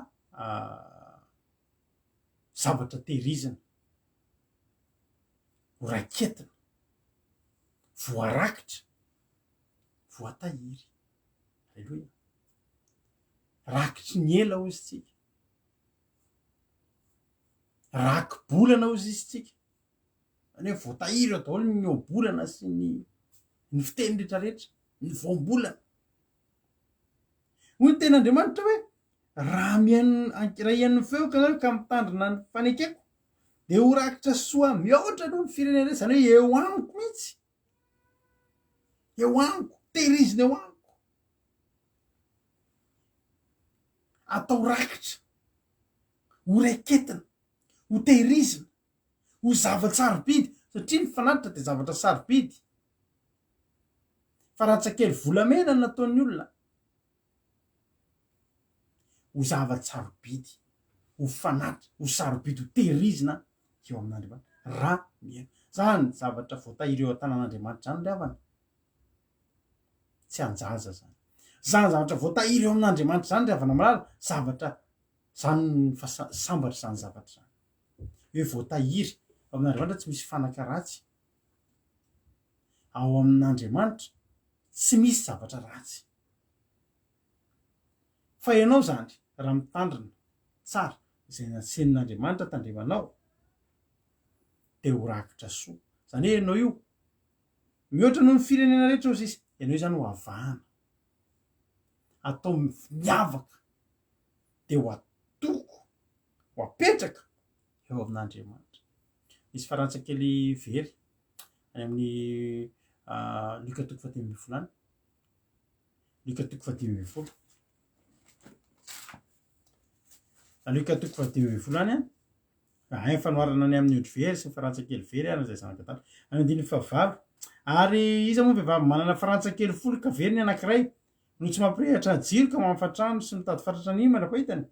zavatra tehirizina, ho raiketina, voarakitra, voatahiry. Aleloia. Rakitry ny ela hozy tsika. Raki-bolana hozy izy tsika. Zany hoe voatahiry ao daholo ny ohabolana sy ny ny fiteny rehetrarehetra, ny voambolana. Hoy ny tenin'Andriamanitra hoe, raha mihaino raha hihaino ny feoko ianareo ka mitandrina ny fanekeko, dia ho rakitra soa mihoatra noho ny firenena rehetra, izany hoe eo amiko mihitsy. Eo amiko, tehirizina eo amiko. Atao rakitra, ho raiketina, ho tehirizina, ho zava-tsarobidy, satria ny fanatitra dia zavatra sarobidy. Fa ratsakely volamena no nataon'ny olona, ho zava-tsarobidy, ho fanatitra, ho sarobidy, ho tehirizina eo amin'Andriamanitra, raha mihaino. Zany zavatra voatahiry eo an-tanan'Andriamanitra zany ry havana, tsy an-jaza zany. Zany zavatra voatahiry eo amin'Andriamanitra zany ry havana malala, zavatra zany fa sambatra zany zavatra zany. Hoe voatahiry ao amin'Andriamanitra tsy misy fanaka ratsy. Ao amin'Andriamanitra tsy misy zavatra ratsy. Fa ianao izany raha mitandrina tsara izay nasenin'Andriamanitra tandremanao dia ho rakitra soa. Izany hoe ianao io mihoatra noho ny firenena rehetra hozy izy, ianao io izany ho avahana. Atao miavaka dia ho atoko, ho apetraka eo amin'Andriamanitra. Misy farantsa kely very any amin'ny Lioka toko faha-15 any. Lioka toko faha-15. Lioka toko faha-15 any an. Hay fanoharana ny amin'ny ondry very sy ny farantsa kely very ary izay zanaka adala. Any andininy fahavalo. Ary iza moa vehivavy manana farantsa kely folo ka very ny anankiray no tsy mampirehitra jiro ka mamafa trano sy mitady fatratra an'iny mandra-pahitany?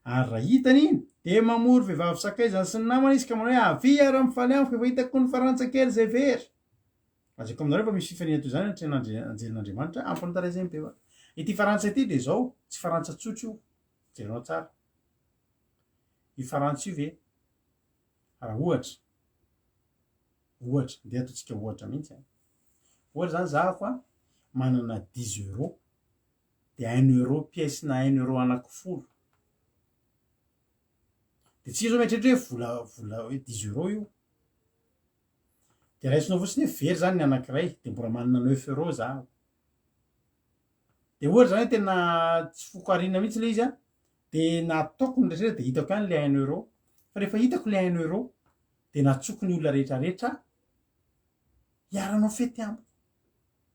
Ary raha hitany iny, dia mamory vehivavy sakaizany sy ny namany izy ka manao hoe, Avia ary mifaly amiko, efa hitako ny farantsa kely izay very. Lazaiko aminareo fa misy fifaliana toy izany anatrehan'Andri- anjelin'Andriamanitra amin'ny mpanota izay mibebaka. Ity farantsa ity dia izao, tsy farantsa tsotra io, jerenao tsara. Io farantsa io ve, raha ohatra, ohatra, ndeha ataontsika ohatra mihitsy an. Ohatra izany zahako an, manana dix euros, dia un euro pièce-na un euro anankifolo. Dia tsika izao mieritreritra hoe vola vola hoe dix euros io. Dia raisinao fotsiny hoe very izany ny anankiray, dia mbola manana neuf euros za. Dia ohatra izany hoe tena tsy foko ariana mihitsy ilay izy an, dia nataoko ny rehetra dia hitako ihany ilay un euro. Fa rehefa hitako ilay un euro, dia natsoko ny olona rehetra rehetra hiara-hanao fety amiko.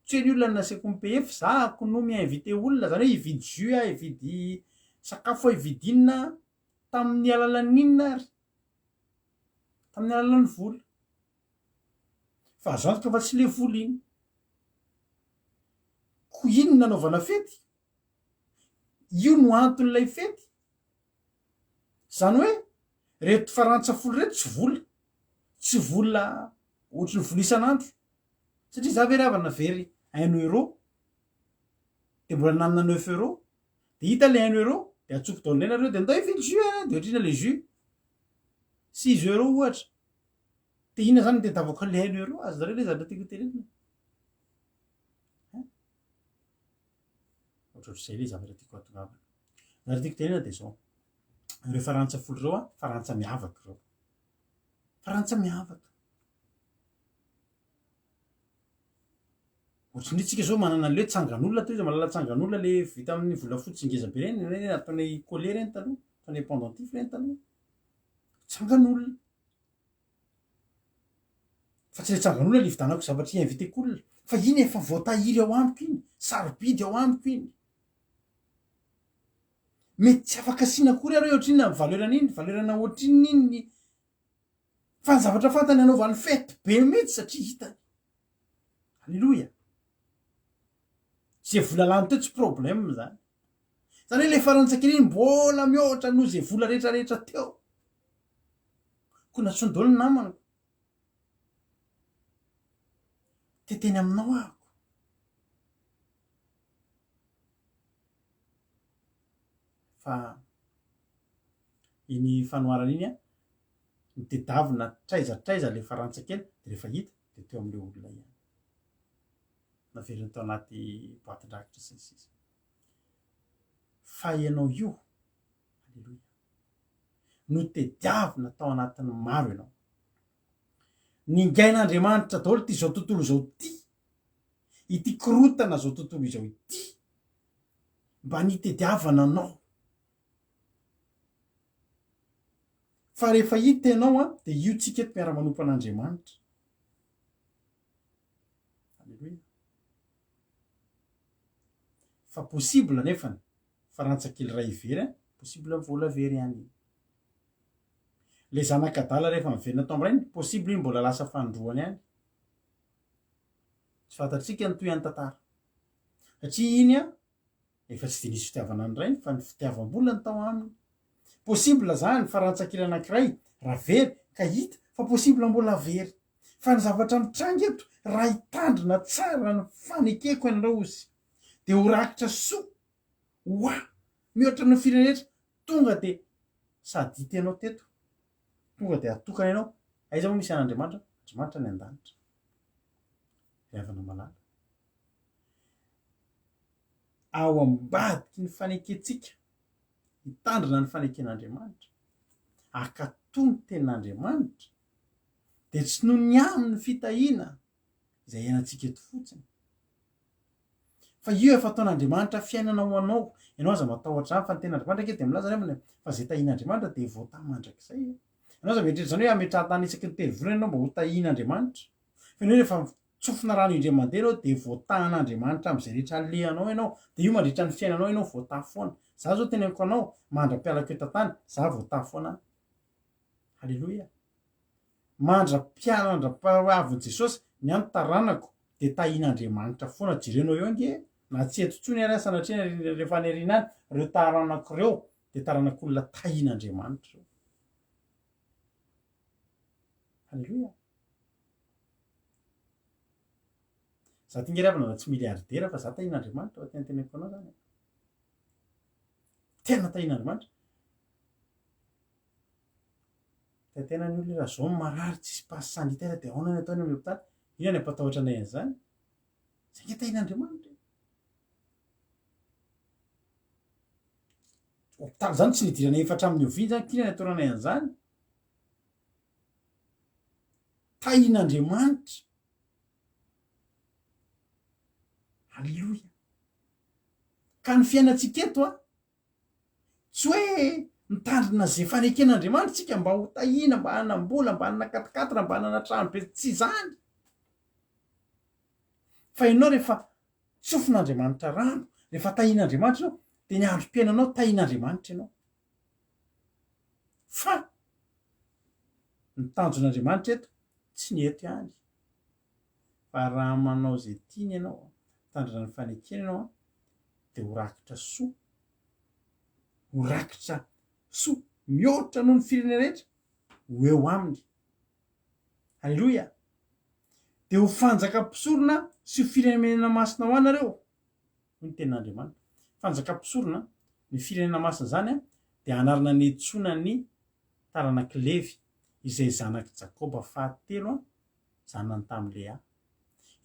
Tsy hoe ny olona no nasiako mi-payer fa zahako no mi-inviter olona, zany hoe hividy jus aho, hividy sakafo aho, hividy inona aho, tamin'ny alalan'ny inona ary? Tamin'ny alalan'ny vola. Fa azo antoka fa tsy le vola iny. Ko iny no nanaovana fety? Io no anton'ilay fety? Zany hoe reto farantsa folo reto tsy vola, tsy vola ohatry ny vola isan'andro. Satria za ve ry havana very un euro de mbola nanana neuf euro de hita le un euro de atsoko daholo indray nareo de ndao hividy jus e de ohatr'inona le jus six euro ohatra de inona zany no tadiavako an'le un euro azonareo le zavatra tiako hotenenina hein ohatrohatr'izay le zavatra tiako hahatongavana zavatra tiako tenenina de zao ireo farantsa folo ireo a farantsa miavaka ireo farantsa miavaka Ohatran'ny hoe tsika zao manana an'le hoe tsangan'olona toy iza mahalala tsangan'olona le vita amin'ny volafotsy ngeza be reny, reny ataonay collier reny taloha, ataonay pendentif reny taloha. Tsangan'olona. Fa tsy le tsangan'olona le ividanako zavatra hi-inviteko olona fa iny efa voatahiry ao amiko iny, sarobidy ao amiko iny. Mety tsy afaka asiana akory ary hoe ohatrinona ny valeur an'iny, valeur-na ohatrinona iny ny fa ny zavatra fantany anaovany fety be mihitsy satria hitany. Aleloia. Ze vola lany teo tsy problème zany. Zany hoe le farantsakely iny mbola mihoatra noho ze vola rehetra rehetra teo. Koa nantsoiny daholo ny namana. Te-teny aminao aho. Fa iny fanoharana iny an, nitedavina hatraiza hatraiza le farantsakely de rehefa hita de teo amle olona ihany. Naveriny tao anaty boatin-drakitra sy ny sisa. Fa ianao io, aleloia, notediavina tao anatin'ny maro ianao. Ningain'Andriamanitra daholo ity izao tontolo izao ity, ity korontana izao tontolo izao ity, mba nitediavana anao. Fa rehefa hita ianao an, dia io tsika eto miara-manompo an'Andriamanitra. Aleloia. Fa possible anefany, fa rantsakely iray very an, possible vola very ihany iny. Le zanak'adala rehefa miverina tao amin'ny rainy, possible iny mbola lasa fanindroany ihany. Tsy fantatsika ny tohin'ny tantara. Satria iny an, efa tsy dia nisy fitiavana ny rainy fa ny fitiavam-bola no tao aminy. Possible zany fa rantsakely anankiray raha very ka hita fa possible mbola very. Fa ny zavatra mitranga eto raha hitandrina tsara ny fanekeko ianareo ozy dia ho rakitra soa ho ahy mihoatra noho ny firenena rehetra tonga dia sady hita ianao teto tonga dia atokana ianao aiza moa misy an'Andriamanitra? Andriamanitra any an-danitra. Ry havana malala. Ao ambadiky ny fanekentsika hitandrina ny faneken'Andriamanitra, hankatò ny tenin'Andriamanitra, dia tsy noho ny amin'ny fitahiana izay iainantsika eto fotsiny, fa io efa ataon'Andriamanitra fiainana ho anao. Ianao aza matahotra izany, fa ny tenin'Andriamanitra ange dia milaza anefa fa izay tahian'Andriamanitra dia voatahy mandrakizay. Ianao aza mieritreritra izany hoe hametrahan-tany isaky ny telo volana ianao mba ho tahian'Andriamanitra. Fa ianao rehefa Tsofina rano indray mandeha ianao dia voatahan'Andriamanitra amin'izay rehetra alehanao ianao, dia io mandritra ny fiainanao ianao voataha foana. Za zao teneniko anao, mandra-pialako eto an-tany, za voataha foana an. Haleloia. Mandra-pialandrapahavin'i Jesosy, ny ahy ny taranako dia tahian'Andriamanitra foana, jerenao eo ange, na tsy eto intsony ary aho sanatria rehefa any aoriana any, ireo taranako ireo dia taranak'olona tahian'Andriamanitra ireo. Haleloia. Za ty nge ry havana mba tsy milliardaire fa za tahin'Andriamanitra fa tena teneniko anao zany e. Tena tahin'Andriamanitra. Tena ny olona raha zao marary tsisy passe sanitaire dia ahoana ny ataony amin'ny hôpitaly? Inona ny ampatahotra anay an'izany? Zay nge tahin'Andriamanitra e. Hôpitaly zany tsy nidirana efa hatramin'ny oviana zany, k'inona ny ataonanay an'izany? Tahin'Andriamanitra. Aleloia. Ka ny fiainantsika eto an, tsy hoe mitandrina izay faneken'Andriamanitra isika mba ho tahiana, mba hanam-bola, mba hanana quatre-quatre, mba hanana trano be, tsy izany. Fa ianao rehefa tsofin'Andriamanitra rano, rehefa tahian'Andriamanitra ianao, dia ny androm-piainanao tahian'Andriamanitra ianao. Fa ny tanjon'Andriamanitra eto tsy ny eto ihany fa raha manao izay tiany ianao, mitandrina ny fanekena ianao dia ho rakitra soa, ho rakitra soa mihoatra noho ny firenena rehetra ho eo aminy. Aleloia! Dia ho fanjakam-pisorona sy ho firenena masina ho anareo. Hoy ny tenin'Andriamanitra. Fanjakam-pisorona, ny firenena masina izany dia anarana niantsoana ny taranak'i Levy, izay zanak'i Jakoba fahatelo, zanany tamin'i Lea.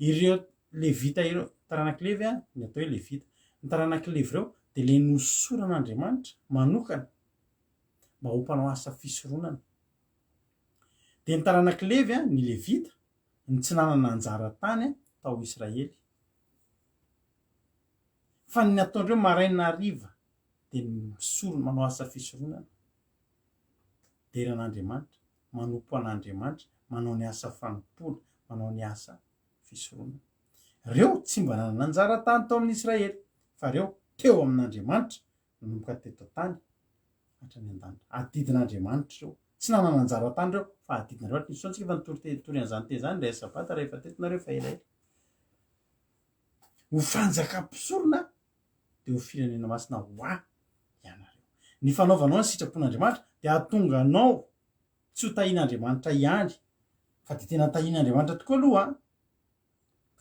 Ireo Levita ireo, taranak'i Levy, ny atao hoe Levita. Ny taranak'i Levy ireo dia ilay nosoran'Andriamanitra manokana mba ho mpanao asa fisoronana. Dia ny taranak'i Levy, ny Levita, no tsy nanana anjara tany tao Israely. Fa ny nataondreo maraina hariva dia ny misorona, manao asa fisoronana. Midera an'Andriamanitra, manompo an'Andriamanitra, manao ny asa fanompoana, manao ny asa fisoronana. Ireo tsy mba nanana anjara tany tao amin'ny Israely, fa ireo teo amin'Andriamanitra nanomboka teto an-tany hatrany an-danitra. Adidin'Andriamanitra ireo. Tsy nanana anjara tany ireo, fa adidin'Andriamanitra. Nisy fotoana tsika efa nitory te- nitory an'izany teny izany, indray sabata rehefa teto nareo efa elaela. Ho fanjakam-pisorona dia ho firenena masina ho ahy ianareo. Ny fanaovanao ny sitrapon'Andriamanitra dia hahatonga anao tsy ho tahian'Andriamanitra ihany, fa dia tena tahian'Andriamanitra tokoa aloha an!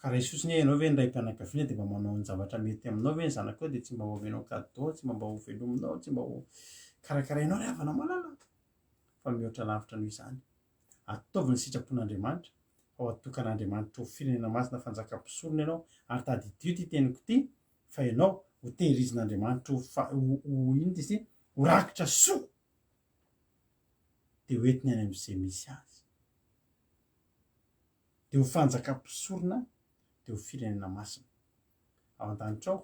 Ka raha hisoso anie ianao ve ny raim-pianakaviana dia mba manao ny zavatra mety aminao ve ny zanakao dia tsy mba ho omenao cadeau, tsy mba mba ho velominao, tsy mba ho karakarainao ry havana malala? Fa mihoatra lavitra noho izany. Ataovy ny sitrapon'Andriamanitra, fa ho atokan'Andriamanitra ho firenena masina fanjakam-pisorona ianao, ary tadidio ity teniko ity, fa ianao ho tehirizin'Andriamanitra ho fa, ho, ho, inona izy ity? Ho rakitra soa, dia ho entiny any amin'izay misy azy. Dia ho fanjakam-pisorona, dia ho firenena masina. Ao an-danitra ao,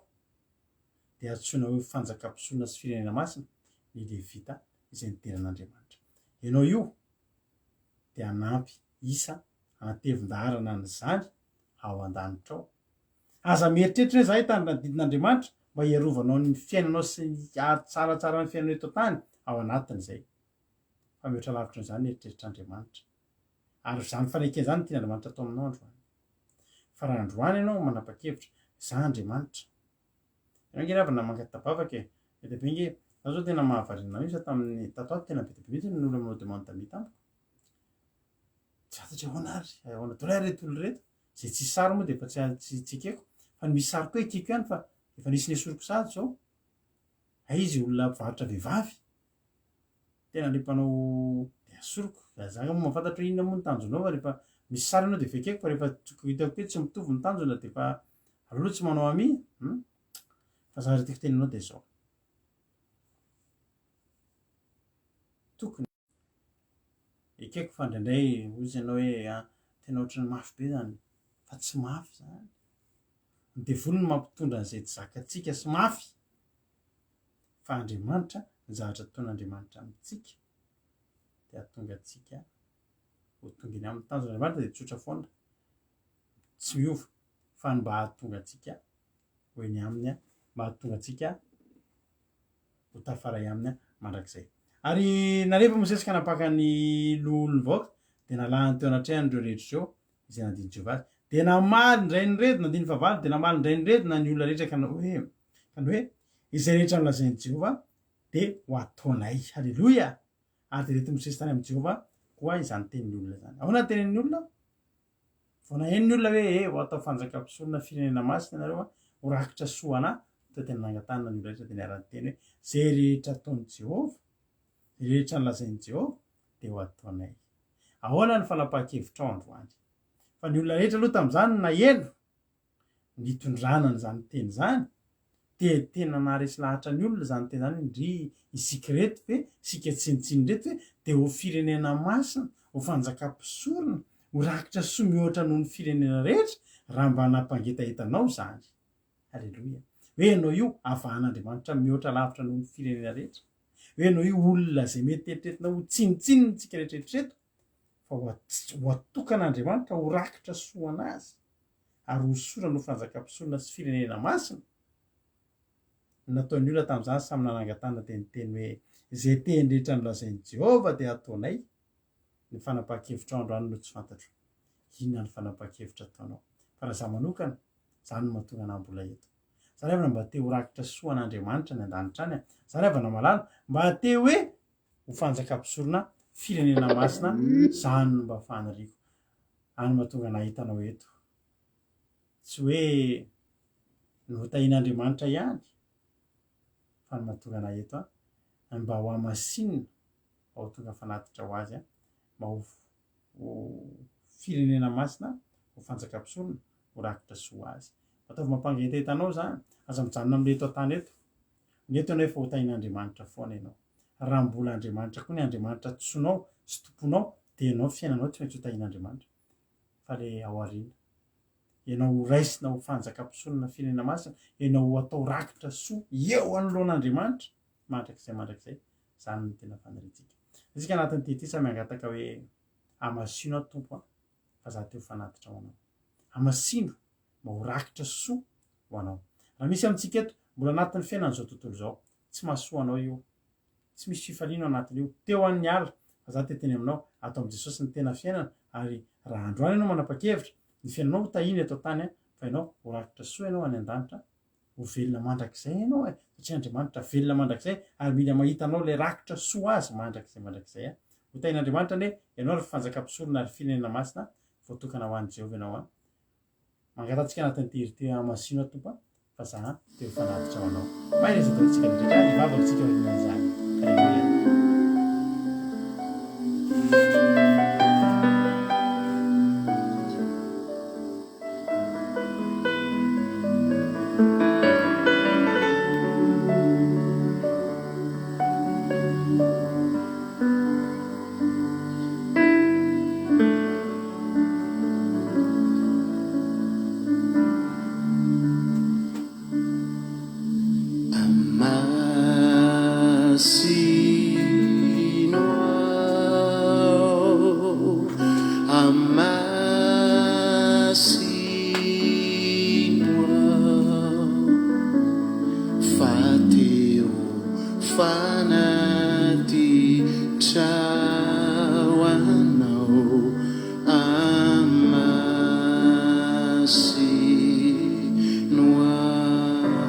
dia antsoina hoe fanjakam-pisorona sy firenena masina ny Levita izay nidera an'Andriamanitra. Ianao io dia hanampy isa hanatevin-daharana an'izany ao an-danitra ao. Aza mieritreritra hoe za hitandrina ny didin'Andriamanitra mba hiarovanao ny fiainanao sy ny hahatsaratsara ny fiainanao eto an-tany ao anatin'izay. Fa mihoatra lavitra noho izany ny eritreritr'Andriamanitra. Ary izany fanekena izany no tian'Andriamanitra atao aminao androany. Fa raha androany ianao manapa-kevitra, za Andriamanitra, Ianao ange ry havana mangata-bavaka e! Be dia be ange, za zao tena mahavariana mihitsy fa tamin'ny tato ato tena be dia be mihitsy ny olona manao demande d'amis tamiko. Tsy fantatro ahoana ary, ahoana daholo ary ireto olona ireto. Izay tsisy sary moa dia efa tsy tsy tsy ekeko, fa ny misy sary koa ekeko ihany fa efa nisy nesoriko sahady izao. Hay izy olona mpivarotra vehivavy. Tena le mpanao de asoriko, za nga moa mahafantatra hoe inona moa ny tanjonao fa rehefa misy sary ianao de efa ekeko fa rehefa hitako hoe tsy mitovy ny tanjona de efa aleo aloha tsy manao ami hum fa zavatra tiako tenenao de zao tokony ekeko fa indraindray hoy izy ianao hoe ah, tena ohatran'ny mafy be zany fa tsy mafy zany ny devoly no mampitondra an'izay tsy zakantsika sy mafy fa Andriamanitra, ny zavatra ataon'Andriamanitra amintsika dia hahatonga antsika ho tonga eny aminy. Tanjon'Andriamanitra dia tsotra foana, tsy miova, fa ny mba hahatonga antsika ho eny aminy, mba hahatonga antsika ho tafaray aminy mandrakizay. Ary nalefa Mosesy ka nampaka ny loholon'ny vahoaka, dia nalahany teo anatrehany ireo rehetra ireo, izay nandin'i Jehovah azy. Dia namaly indray niredona, andininy fahavalo, dia namaly indray niredona ny olona rehetra ka nanao hoe, ka nanao hoe, Izay rehetra nolazain'i Jehovah dia ho ataonay. Haleloia! Ary dia nentin'i Mosesy tany amin'i Jehovah koa izany tenin'ny olona izany. Ahoana ny tenin'ny olona? Vao naheno ny olona hoe, E, ho atao fanjakam-pisorona firenena masina ianareo, ho rakitra soa anà, tonga dia nanangan-tanana ny olona rehetra dia niara-niteny hoe, Izay rehetra ataon'i Jehovah, izay rehetra nolazain'i Jehovah dia ho ataonay. Ahoana ny fanapahan-kevitrao androany? Fa ny olona rehetra aloha tamin'izany naheno nitondrana an'izany teny izany dia tena naharesy lahatra ny olona izany teny izany hoe ndry isika ireto ve, isika tsinontsinona ireto ve dia ho firenena masina, ho fanjakam-pisorona, ho rakitra soa mihoatra noho ny firenena rehetra raha mba nampangetaheta anao izany. Haleloia. Hoe ianao io avahan'Andriamanitra mihoatra lavitra noho ny firenena rehetra. Hoe ianao io olona izay mety eritreretina ho tsinontsinona isika rehetra eritrereto fa ho atokan'Andriamanitra ho rakitra soa an'azy ary hosorany ho fanjakam-pisorona sy firenena masina. Ny nataon'ny olona tamin'izany samy nanangan-tanana dia niteny hoe, Izay teny rehetra nolazain'i Jehovah dia hataonay. Ny fanapahan-kevitrao androany no tsy fantatro. Inona ny fanapahan-kevitra ataonao? Fa raha izaho manokana, izany no mahatonga anah mbola eto. Za ry havana mba te ho rakitra soa an'Andriamanitra any an-danitra any. Za ry havana malala mba te hoe ho fanjakam-pisorona, firenena masina, izany no mba faniriako. Any no mahatonga anah hitanao eto. Tsy hoe notahian'Andriamanitra ihany fa ny mahatonga anah eto an, mba ho hamasinina, mba ho tonga fanatitra ho azy an, mba ho ho firenena masina, ho fanjakam-pisorona, ho rakitra soa azy. Ataovy mampangetaheta anao izany. Aza mijanona amin'ilay eto an-tany eto. Ny eto ianao efa ho tahin'Andriamanitra foana ianao. Raha mbola Andriamanitra koa ny Andriamanitra antsoinao sy tomponao dia ianao fiainanao tsy maintsy ho tahin'Andriamanitra. Fa ilay ao aoriana. Ianao ho raisina ho fanjakam-pisorona firenena masina, ianao ho atao rakitra soa eo anoloan'Andriamanitra mandrakizay mandrakizay. Izany no tena faniriantsika. Isika anatin'ity ity samy hangataka hoe hamasino aho Tompo a, fa za te ho fanatitra ho anao. Hamasino mba ho rakitra soa ho anao. Raha misy amintsika eto mbola anatin'ny fiainan'izao tontolo izao, tsy mahasoa anao io. Tsy misy fifaliana ao anatin'io. Teo an'ny ala, fa za te hiteny aminao, ato amin'i Jesosy ny tena fiainana, ary raha androany ianao manapa-kevitra, ny fiainanao ho tahiana eto an-tany fa ianao ho rakitra soa ianao any an-danitra, ho velona mandrakizay ianao e, satria Andriamanitra velona mandrakizay ary mila mahita anao ilay rakitra soa azy mandrakizay mandrakizay a. Ho tahin'Andriamanitra anie ianao ry fanjaka-mpisorona ary firenena masina voatokana ho an'i Jehovah ianao a. Mangatatsika anatin'ity hira ity hamasino aho Tompo a, fa za te ho fanatitra ho anao. Mahereza daholo tsika rehetra hivavaka tsika aorianan'izany. Aleloia. Amasino aho, amasino aho, fa te ho fanatitra ho anao. Amasino aho,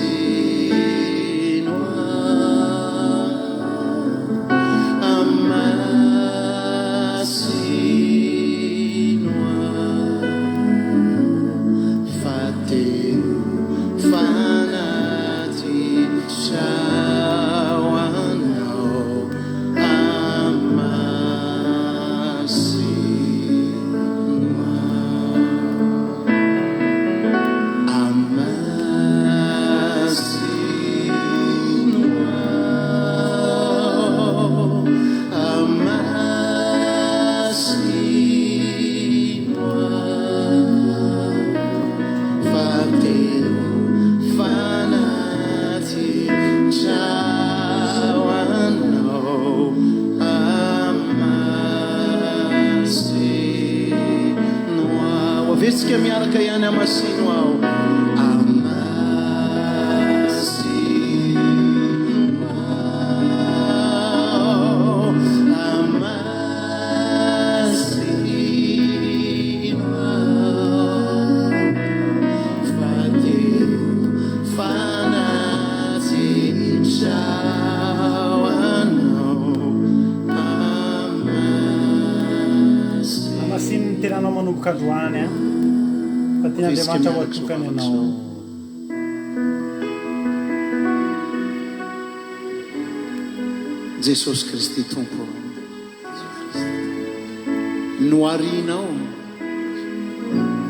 amasino aho, amasino aho, fa te ho fanatitra ho anao amasino aho, amasino aho, amasino aho, fa te ho fanatitra ho anao amasino aho. Averintsika miaraka ihany amasino aho. Amasino aho. Amasino aho. Fa te ho fanatitra ho anao Hamasino ny tenanao manomboka androany an! Fa tian'Andriamanitra ho atokany ianao. Jesosy Kristy Tompo ô, noharinao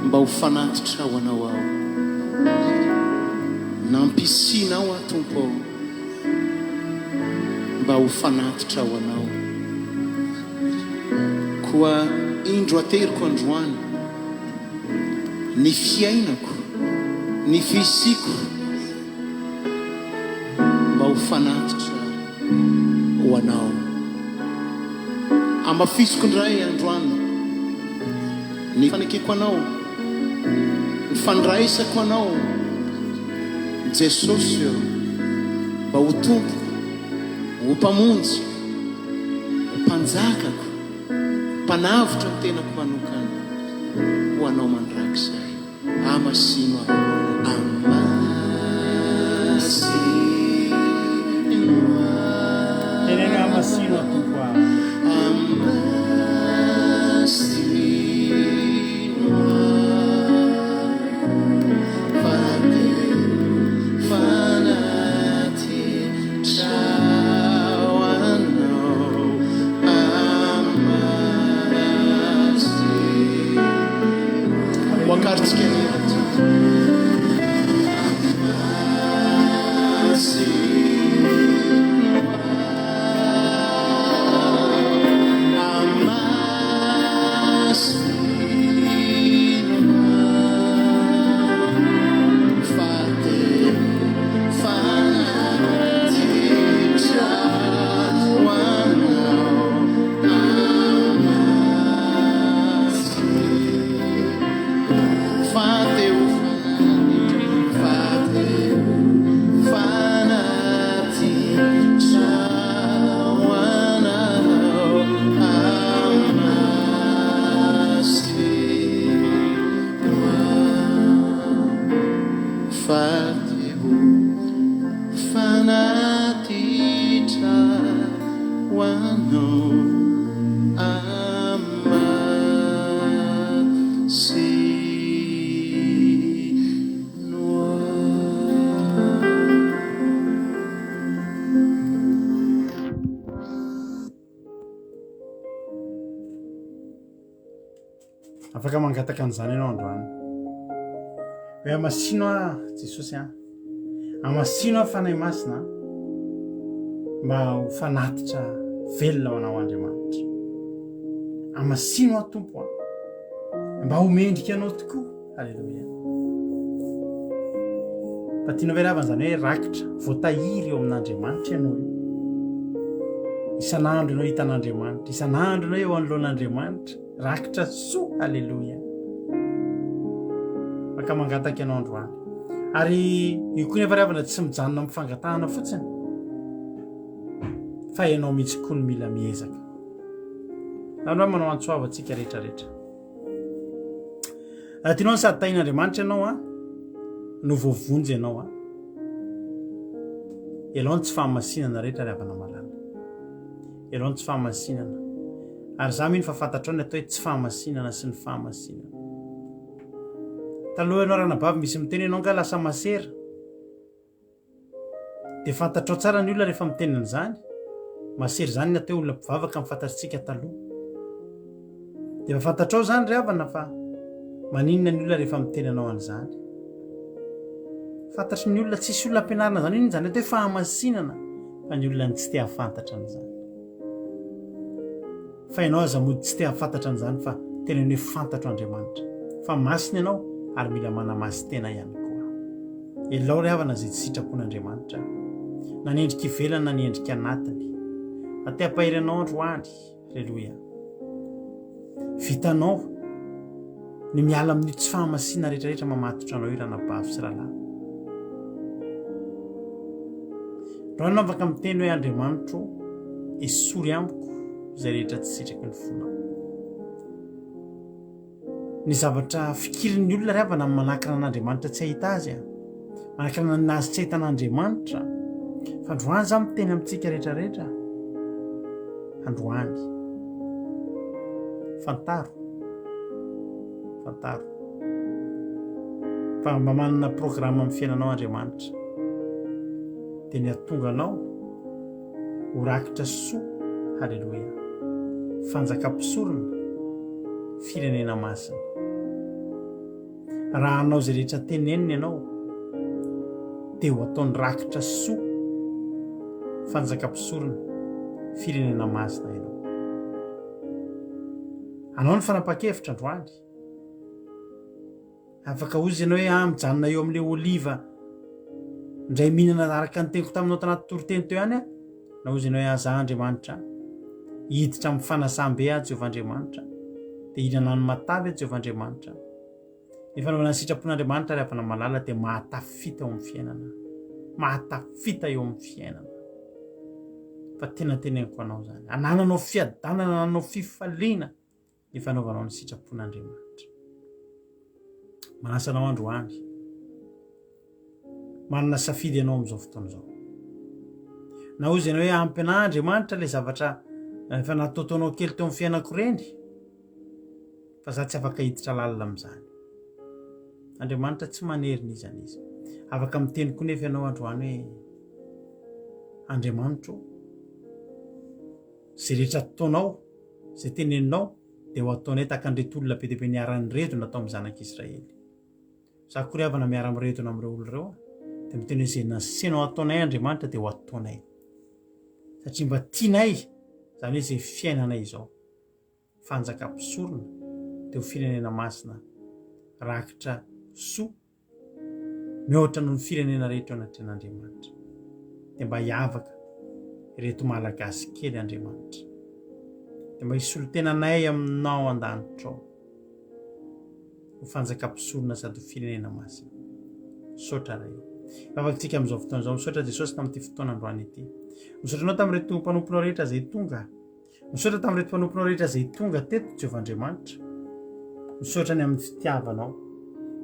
Mba ho fanatitra ho Anao aho. Nampisianao aho, Tompo ô, mba ho fanatitra ho Anao. Koa indro ateriko androany ny fiainako, ny fisiako, mba ho fanatitra ho Anao. Hamafisiko indray androany ny fanekeko Anao, ny fandraisako Anao, Jesosy ô, mba ho Tompoko, ho Mpamonjiko, ho Mpanjakako, Mpanavotra ny tenako manokana ho Anao mandrakizay. Amasino aho. Amasino aho. Teneno hoe amasino aho Tompo ah. Amasino aho. Fa te fanatitra ho anao. Amasino. Ho akarintsika ny herintsika. Afaka mangataka an'izany ianao androany. Hoe amasino aho Jesosy a. Amasino aho Fanahy Masina mba ho fanatitra velona ho anao Andriamanitra. Amasino aho Tompo a. Mba ho mendrika anao tokoa. Aleloia. Fa tianao ve ravana izany hoe rakitra voatahiry eo amin'Andriamanitra ianao io? Isan'andro ianao hitan'Andriamanitra, isan'andro ianao eo anoloan'Andriamanitra. Rakitra soa, aleloia. Maka mangataka ianao androany. Ary io koa nefa ry havana tsy mijanona amin'ny fangatahana fotsiny. Fa ianao mihitsy koa no mila miezaka. Androany manao antso avo antsika rehetra rehetra. Raha tianao ny sady tahin'Andriamanitra ianao a, no voavonjy ianao a. Ialao ny tsy fahamasinana rehetra ry havana malala. Ialao ny tsy fahamasinana. Ary za mino fa fantatrao ny atao hoe tsy fahamasinana sy ny fahamasinana. Taloha ianao ranabavy misy miteny ianao nga lasa masera. Dia fantatrao tsara ny olona rehefa miteny an'izany. Masera izany ny atao hoe olona mpivavaka ny fantatritsika taloha. Dia efa fantatrao izany ry havana fa maninona ny olona rehefa miteny anao an'izany. Fantatry ny olona, tsisy olona ampianarina izany inona izany atao hoe fahamasinana fa ny olona ny tsy te hahafantatra an'izany. Fa ianao aza mody tsy te hahafantatra an'izany fa teneno hoe fantatro Andriamanitra fa masina ianao ary mila manamasin-tena ihany koa. Elao ry havana izay tsy sitrapon'Andriamanitra na ny endrika ivelany na ny endrika anatiny. Raha te hampahery anao androany, Aleloia. Vitanao ny miala amin'io tsy fahamasinana rehetrarehetra mamatotra anao io ranabavy sy rahalahy. Raha ianao afaka miteny hoe Andriamanitro, esory amiko izay rehetra tsy sitraky ny fonao. Ny zavatra fikirin'ny olona ry havana ny manakana an'Andriamanitra tsy hahita azy a. Manakana azy tsy hahita an'Andriamanitra. Fa androany za miteny amintsika rehetra rehetra. Androany. Fantaro. Fantaro. Fa mba manana programme amin'ny fiainanao Andriamanitra. Dia ny hatonga anao ho rakitra soa, haleloia, fanjakam-pisorona, firenena masina. Raha hanao izay rehetra teneniny ianao, dia ho ataony rakitra soa, fanjakam-pisorona, firenena masina ianao. Anao ny fanapahan-kevitra androany. Afaka hozy ianao hoe ah mijanona eo amin'ilay oliva indray mihinana araka ny teniko taminao tanaty toriteny teo ihany aho. Na hozy ianao hoe ah za Andriamanitra hiditra amin'ny fanasam-be aho Jehovah Andriamanitra dia hihinana ny matavy aho Jehovah Andriamanitra. Ny fanaovana ny sitrapon'Andriamanitra ry havana malala dia mahatafita eo amin'ny fiainana. Mahatafita eo amin'ny fiainana. Fa tena teneniko anao izany. Anananao fiadanana, anananao fifaliana. ny fanaovanao ny sitrapon'Andriamanitra. Manasa anao androany. Manana safidy ianao amin'izao fotoana izao. Na hozy ianao hoe ampy anah Andriamanitra ilay zavatra efa nataotaonao kely teo amin'ny fiainako ireny fa za tsy afaka hiditra lalina amin'izany. Andriamanitra tsy manery n'iza n'iza. Afaka miteny koa nefa ianao androany hoe Andriamanitro izay rehetra ataonao Izay teneninao dia ho ataonay tahaka an'ireto olona be dia be niara-niredona tao amin'ny zanak'Israely. Za koa ry havana miara-miredona amin'ireo olona ireo dia miteny hoe izay nasenao hataonay Andriamanitra dia ho ataonay. Satria mba tianay izany hoe izay fiainanay izao. Fanjakam-pisorona dia ho firenena masina rakitra soa mihoatra noho ny firenena rehetra eo anatrehan'Andriamanitra. Dia mba hiavaka ireto Malagasy kely Andriamanitra. Dia mba hisolo tena anay aminao an-danitra ao. Ho fanjakam-pisorona sady ho firenena masina. Misaotra Ray. Vavakitsika amin'izao fotoana izao. Misaotra Jesosy tamin'ity fotoana androany ity. Misaotra anao tamin'ireto mpanomponao rehetra izay tonga. Misaotra tamin'ireto mpanomponao rehetra izay tonga teto, Jehovah Andriamanitra. Misaotra ny amin'ny fitiavanao.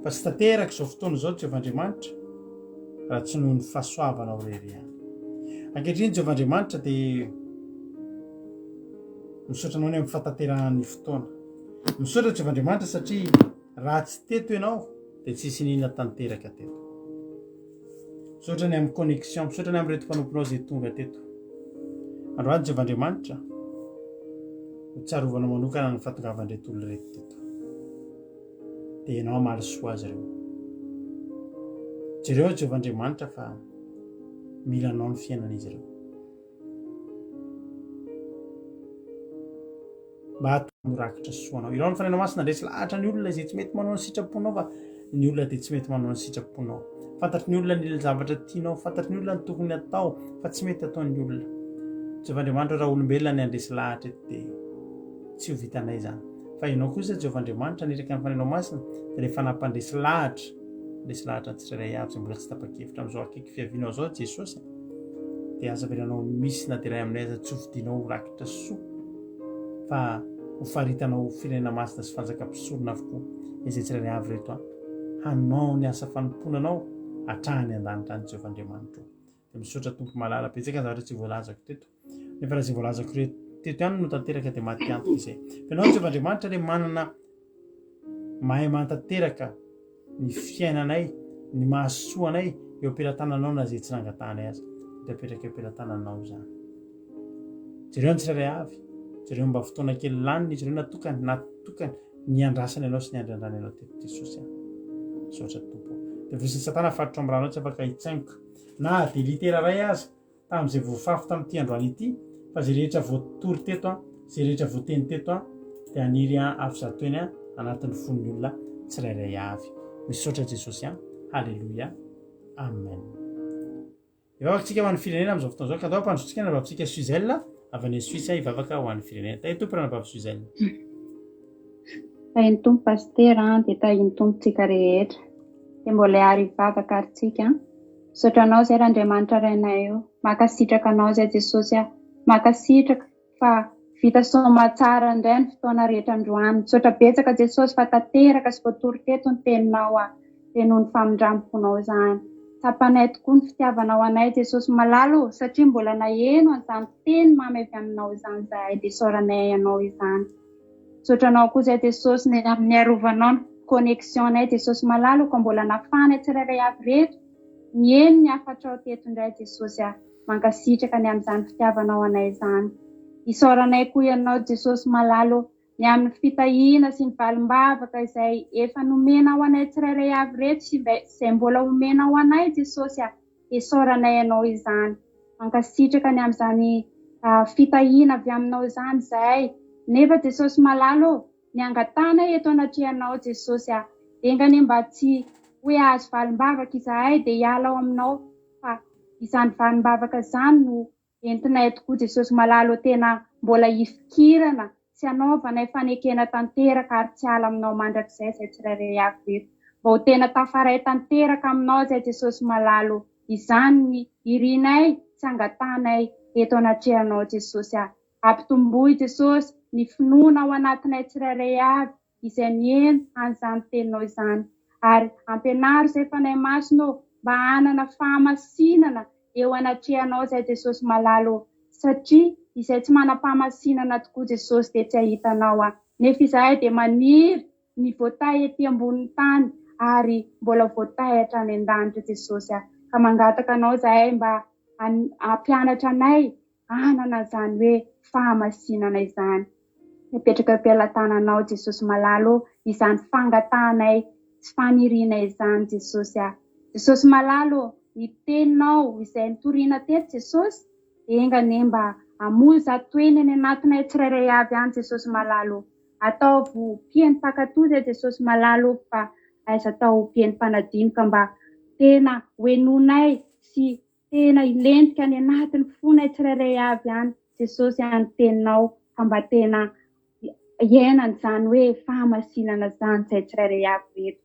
Fa tsy tanteraka izao fotoana izao, Jehovah Andriamanitra, raha tsy noho ny fahasoavanao irery ihany. Ankehitriny, Jehovah Andriamanitra, dia misaotra anao ny amin'ny fahatanterahan'ny fotoana. Misaotra, Jehovah Andriamanitra, satria raha tsy teto ianao, dia tsy hisy n'inona tanteraka teto. Misaotra ny amin'ny connexion, misaotra ny amin'ireto mpanomponao izay tonga teto. Androany Jehovah Andriamanitra, ho tsarovanao manokana ny fahatongavan'ireto olona ireto teto. Dia ianao hamaly soa azy ireo. Jereo Jehovah Andriamanitra fa mila anao ny fiainan'izy ireo. Mba hahatonga ho rakitra soa anao. Irao ny Fanahinao Masina handresy lahatra ny olona izay tsy mety manao ny sitraponao fa ny olona dia tsy mety manao ny sitraponao. Fantatry ny olona ny zavatra tianao, fantatry ny olona ny tokony atao fa tsy mety ataon'ny olona. Jehovah Andriamanitra raha olombelona ny handresy lahatra eto dia tsy ho vitanay izany. Fa ianao kosa Jehovah Andriamanitra niraka ny Fanahinao Masina dia ilay Fanahy mpandresy lahatra, resy lahatra ny tsirairay avy izay mbola tsy tapa-kevitra amin'izao akaiky fiavianao izao Jesosy dia aza avelanao misy na dia iray aminay aza tsy hofidinao ho rakitra soa fa ho faritanao ho firenena masina sy fanjaka mpisorona avokoa izay tsirairay avy reto an hanao ny asa fanompoana anao hatrany an-danitra any Jehovah Andriamanitro. Dia misaotra Tompo malala, betsaka ny zavatra tsy voalazako teto. Nefa raha izay voalazako reto teto ihany no tanteraka dia maty antoka izay. Fa ianao Jehovah Andriamanitra le manana mahay mantanteraka ny fiainanay, ny mahasoa anay eo am-pelatananao na izay tsy nangatahanay aza. Dia apetraka eo am-pelatananao izany. Jereo ny tsirairay avy, jereo mba fotoana kely laniny izy ireo natokany, natokany niandrasany anao sy niandrandrany anao teto Jesosy a. Misaotra Tompo. Dia vosin'i Satana faritra amin'ny ranao tsy afaka hitsaingoka. Na dia litera iray aza tamin'izay voafafy tamin'ity androany ity, fa izay rehetra voatory teto an, izay rehetra voateny teto an, dia haniry an afizato eny an anatin'ny fon'ny olona tsirairay avy. Misaotra Jesosy an. Haleloia. Amen. Hivavaka tsika ho an'ny firenena amin'izao fotoana izao, ka andao hampandrosotsika ny anabavintsika Suzelle avy any Suisse hivavaka ho an'ny firenena. Tahin'ny Tompo ranabavy Suzelle. Tahin'ny Tompo Pasitera an, dia tahin'ny Tompo tsika rehetra. Dia mbola hiary hivavaka ary tsika an. Misaotra anao izay Randriamanitra Rainay o. Mankasitraka anao izay Jesosy a. Mankasitraka fa vita soamatsara indray ny fotoana rehetra androany. Misaotra betsaka Jesosy fa tanteraka sy voatory teto ny teninao a. Dia noho ny famindram-ponao izany. Tsapanay tokoa ny fitiavanao anay Jesosy malala o, satria mbola naheno an'izany teny mamy avy aminao izany izahay dia isaoranay anao izany. Misaotra anao koa izay Jesosy ny amin'ny niarovanao ny connexion nay Jesosy malala o ka mbola nafahanay tsirairay avy reto niheno ny hafatrao teto indray Jesosy a mankasitraka ny amin'izany fitiavanao anay izany. Isaoranay koa ianao Jesosy malala o ny amin'ny fitahiana sy ny valim-bavaka izay efa nomenao anay tsirairay avy reto sy izay mbola homenao anay Jesosy a Isaoranay Anao izany. Mankasitraka ny amin'izany fitahiana avy Aminao izany izahay. Nefa Jesosy malala ô, ny angatahanay eto anatrehanao Jesosy a, enga anie mba tsy hoe hahazo valim-bavaka izahay dia hiala ao Aminao fa izany valim-bavaka izany no Entinay tokoa Jesosy malala ô tena mbola hifikirana sy hanaovanay fanekena tanteraka ary tsy hiala aminao mandrakizay izay tsirairay avy reto mba ho tena tafaray tanteraka aminao izay Jesosy malala ô izany ny irinay sy angatahanay eto anatrehanao Jesosy a ampitomboy Jesosy ny finoana ao anatinay tsirairay avy izay miheno an'izany teninao izany. Ary ampianaro izay Fanahy Masina ô, mba hanana fahamasinana eo anatrehanao izay Jesosy malala ô, satria izay tsy manam-pahamasinana tokoa Jesosy dia tsy hahita Anao a. Nefa izahay dia maniry ny voatahy ety ambonin'ny tany ary mbola voatahy hatrany an-danitra Jesosy a. Ka mangataka Anao izahay mba hampianatra anay hanana izany hoe fahamasinana izany. Mipetraka eo am-pelatananao Jesosy malala ô, izany fangatahanay sy fanirianay izany Jesosy a. Jesosy malala ô, ny teninao izay nitoriana teto Jesosy, enga anie mba hamoa izato eny any anatinay tsirairay avy any Jesosy malala ô. Ataovy ho mpihaino mpankatò izay Jesosy malala ô fa aiza atao ho mpihaino mpanadino ka mba tena ho henoinay sy Tena hilentika any anatin'ny fonay tsirairay avy any Jesosy any teninao fa mba tena hiainana izany hoe fahamasinana izany izay tsirairay avy reto.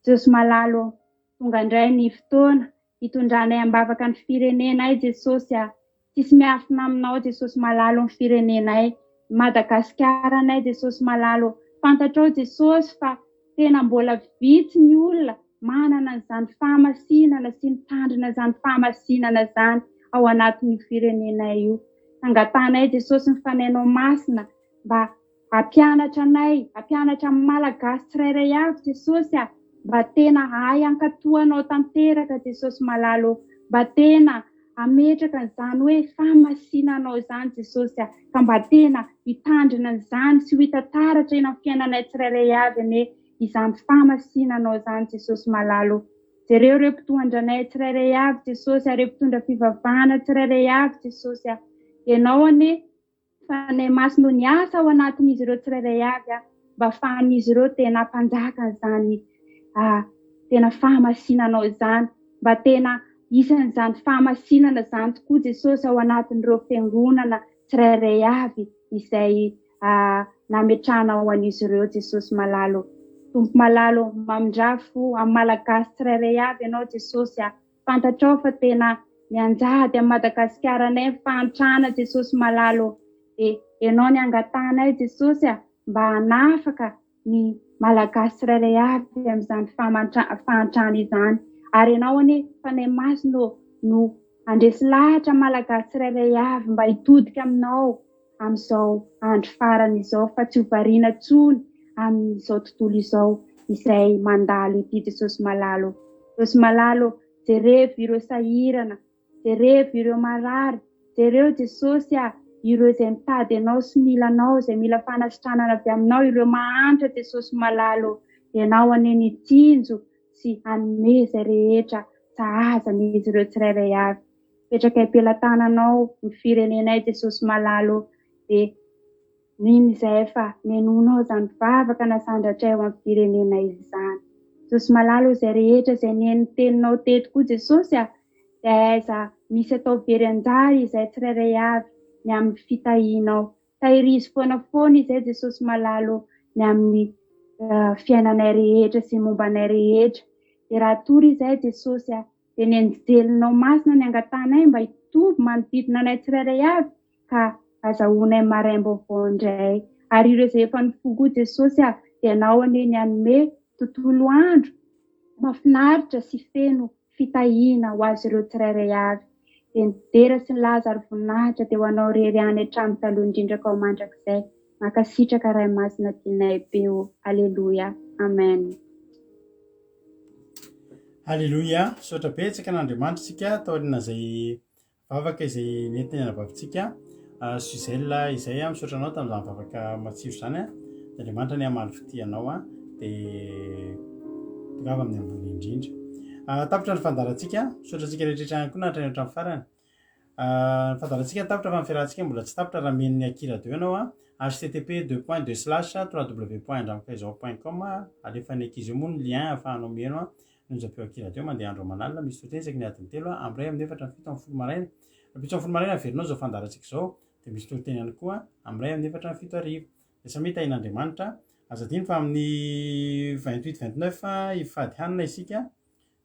Jesosy malala ô, tonga indray ny fotoana hitondranay am-bavaka ny firenenay Jesosy a, tsisy miafina aminao Jesosy malala ô ny firenenay, ny Madagasikaranay Jesosy malala ô, fantatrao Jesosy fa tena mbola vitsy ny olona manana an'izany fahamasinana sy mitandrina izany fahamasinana izany ao anatin'io firenenay io. Angatahanay Jesosy ny Fanahinao Masina mba hampianatra anay, hampianatra ny Malagasy tsirairay avy Jesosy a, mba tena hahay hankatò Anao tanteraka Jesosy malala ô, mba tena hametraka an'izany hoe fahamasinanao izany Jesosy a, ka mba tena hitandrina an'izany sy ho hita taratra eny amin'ny fiainanay tsirairay avy anie. izany fahamasinanao izany Jesosy malala o. Jereo ireo mpitondra anay tsirairay avy Jesosy a, ireo mpitondra fivavahana tsirairay avy Jesosy a. Ianao anie Fanahy Masina o niasa ao anatin'izy ireo tsirairay avy a, mba afahan'izy ireo tena hampanjaka an'izany tena fahamasinanao izany, mba tena isan'izany fahamasinana izany tokoa Jesosy ao anatin'ireo fiangonana tsirairay avy izay nametrahanao an'izy ireo Jesosy malala ô. Tompo malala ô, mamindrà fo amin'ny Malagasy tsirairay avy Ianao Jesosy a. Fantatrao fa tena mianjady amin'i Madagasikara anay ny fahantrana Jesosy malala ô. Dia Ianao ny angatahanay Jesosy a, mba hanafaka ny Malagasy tsirairay avy amin'izany fahantrana izany. Ary Ianao anie Fanahy Masina ô no handresy lahatra ny Malagasy tsirairay avy mba hitodika aminao amin'izao andro farany izao fa tsy ho variana intsony amin'izao tontolo izao izay mandalo ity Jesosy malala ô. Jesosy malala ô, jerevo ireo sahirana, jerevo ireo marary, jereo Jesosy a, ireo izay mitady Anao sy mila Anao, izay mila fanasitranana avy Aminao, ireo mahantra Jesosy malala ô, Ianao anie nitsinjo sy hanome izay rehetra sahaza an'izy ireo tsirairay avy. Mipetraka am-pelatananao ny firenenay Jesosy malala ô, dia mino izahay fa nenoinao izany vavaka nasandratray ho amin'ny firenenay izany. Jesosy malala ô, izay rehetra izay nihaino ny teninao teto koa Jesosy a, dia aiza misy atao very anjara izahay tsirairay avy ny amin'ny fitahianao. Tahirizo foana foana izay Jesosy malala ô, ny amin'ny fiainanay rehetra sy momba anay rehetra. Dia raha tory izahay Jesosy a, Dia ny anjelinao masina ny angatahanay mba hitovy manodidina anay tsirairay avy ka azahoanay maraim-baovao indray. Ary ireo izay efa nifoha koa Jesosy a, dia Ianao anie ny hanome tontolo andro mahafinaritra sy feno fitahiana ho azy ireo tsirairay avy. Dia ny dera sy ny laza ary voninahitra dia ho Anao irery ihany hatramin'ny taloha indrindra ka ho mandrakizay. Mankasitraka Ray Masina tianay be o. Aleloia. Amen. Aleloia, misaotra betsaka an'Andriamanitra isika taorian'izay vavaka izay nentin'ny anabavintsika ah, Suzelle izay ah, misaotra anao tamin'izany vavaka matsiro izany ah. Andriamanitra anie hamaly fitia anao ah, dia tongava amin'ny ambony indrindra. Ah, tapitra ny fandaharantsika, misaotra antsika rehetra ihany koa nahatrany hatramin'ny farany. Ny fandaharantsika tapitra fa ny fiarahantsika mbola tsy tapitra raha mino ny Akira 2 ianao a, http deux points deux slash www point andramokaizao point com alefan'ny ankizy eo moa ny lien ahafahanao miheno ny onjam-peo Akira 2 mandeha andro aman'alina misy toriteny isaky ny adiny telo amin'ny iray amin'ny efatra amin'ny fito amin'ny folo maraina. Rahampitso amin'ny folo maraina averinao izao fandaharantsika izao dia misy toriteny ihany koa amin'ny iray amin'ny efatra amin'ny fito hariva. Dia samia tahin'Andriamanitra. Aza adino fa amin'ny 28 29 hifady hanina isika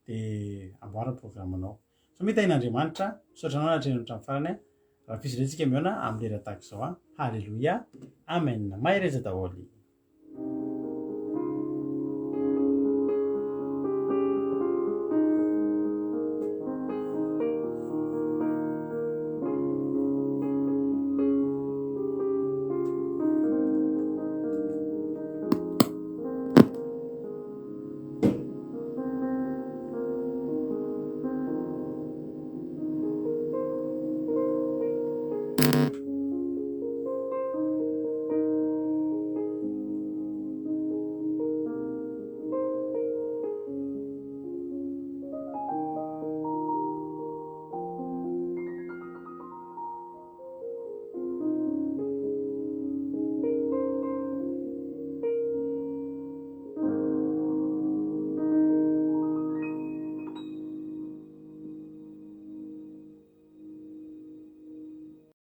dia amboaro ny programme-nao. Samia tahin'Andriamanitra, misaotra anao nahatrehina hatramin'ny farany a. Raha fizy indray tsika mihaona amin'ny lera tahaka izao a. Haleloia. Amen. Mahereza daholo.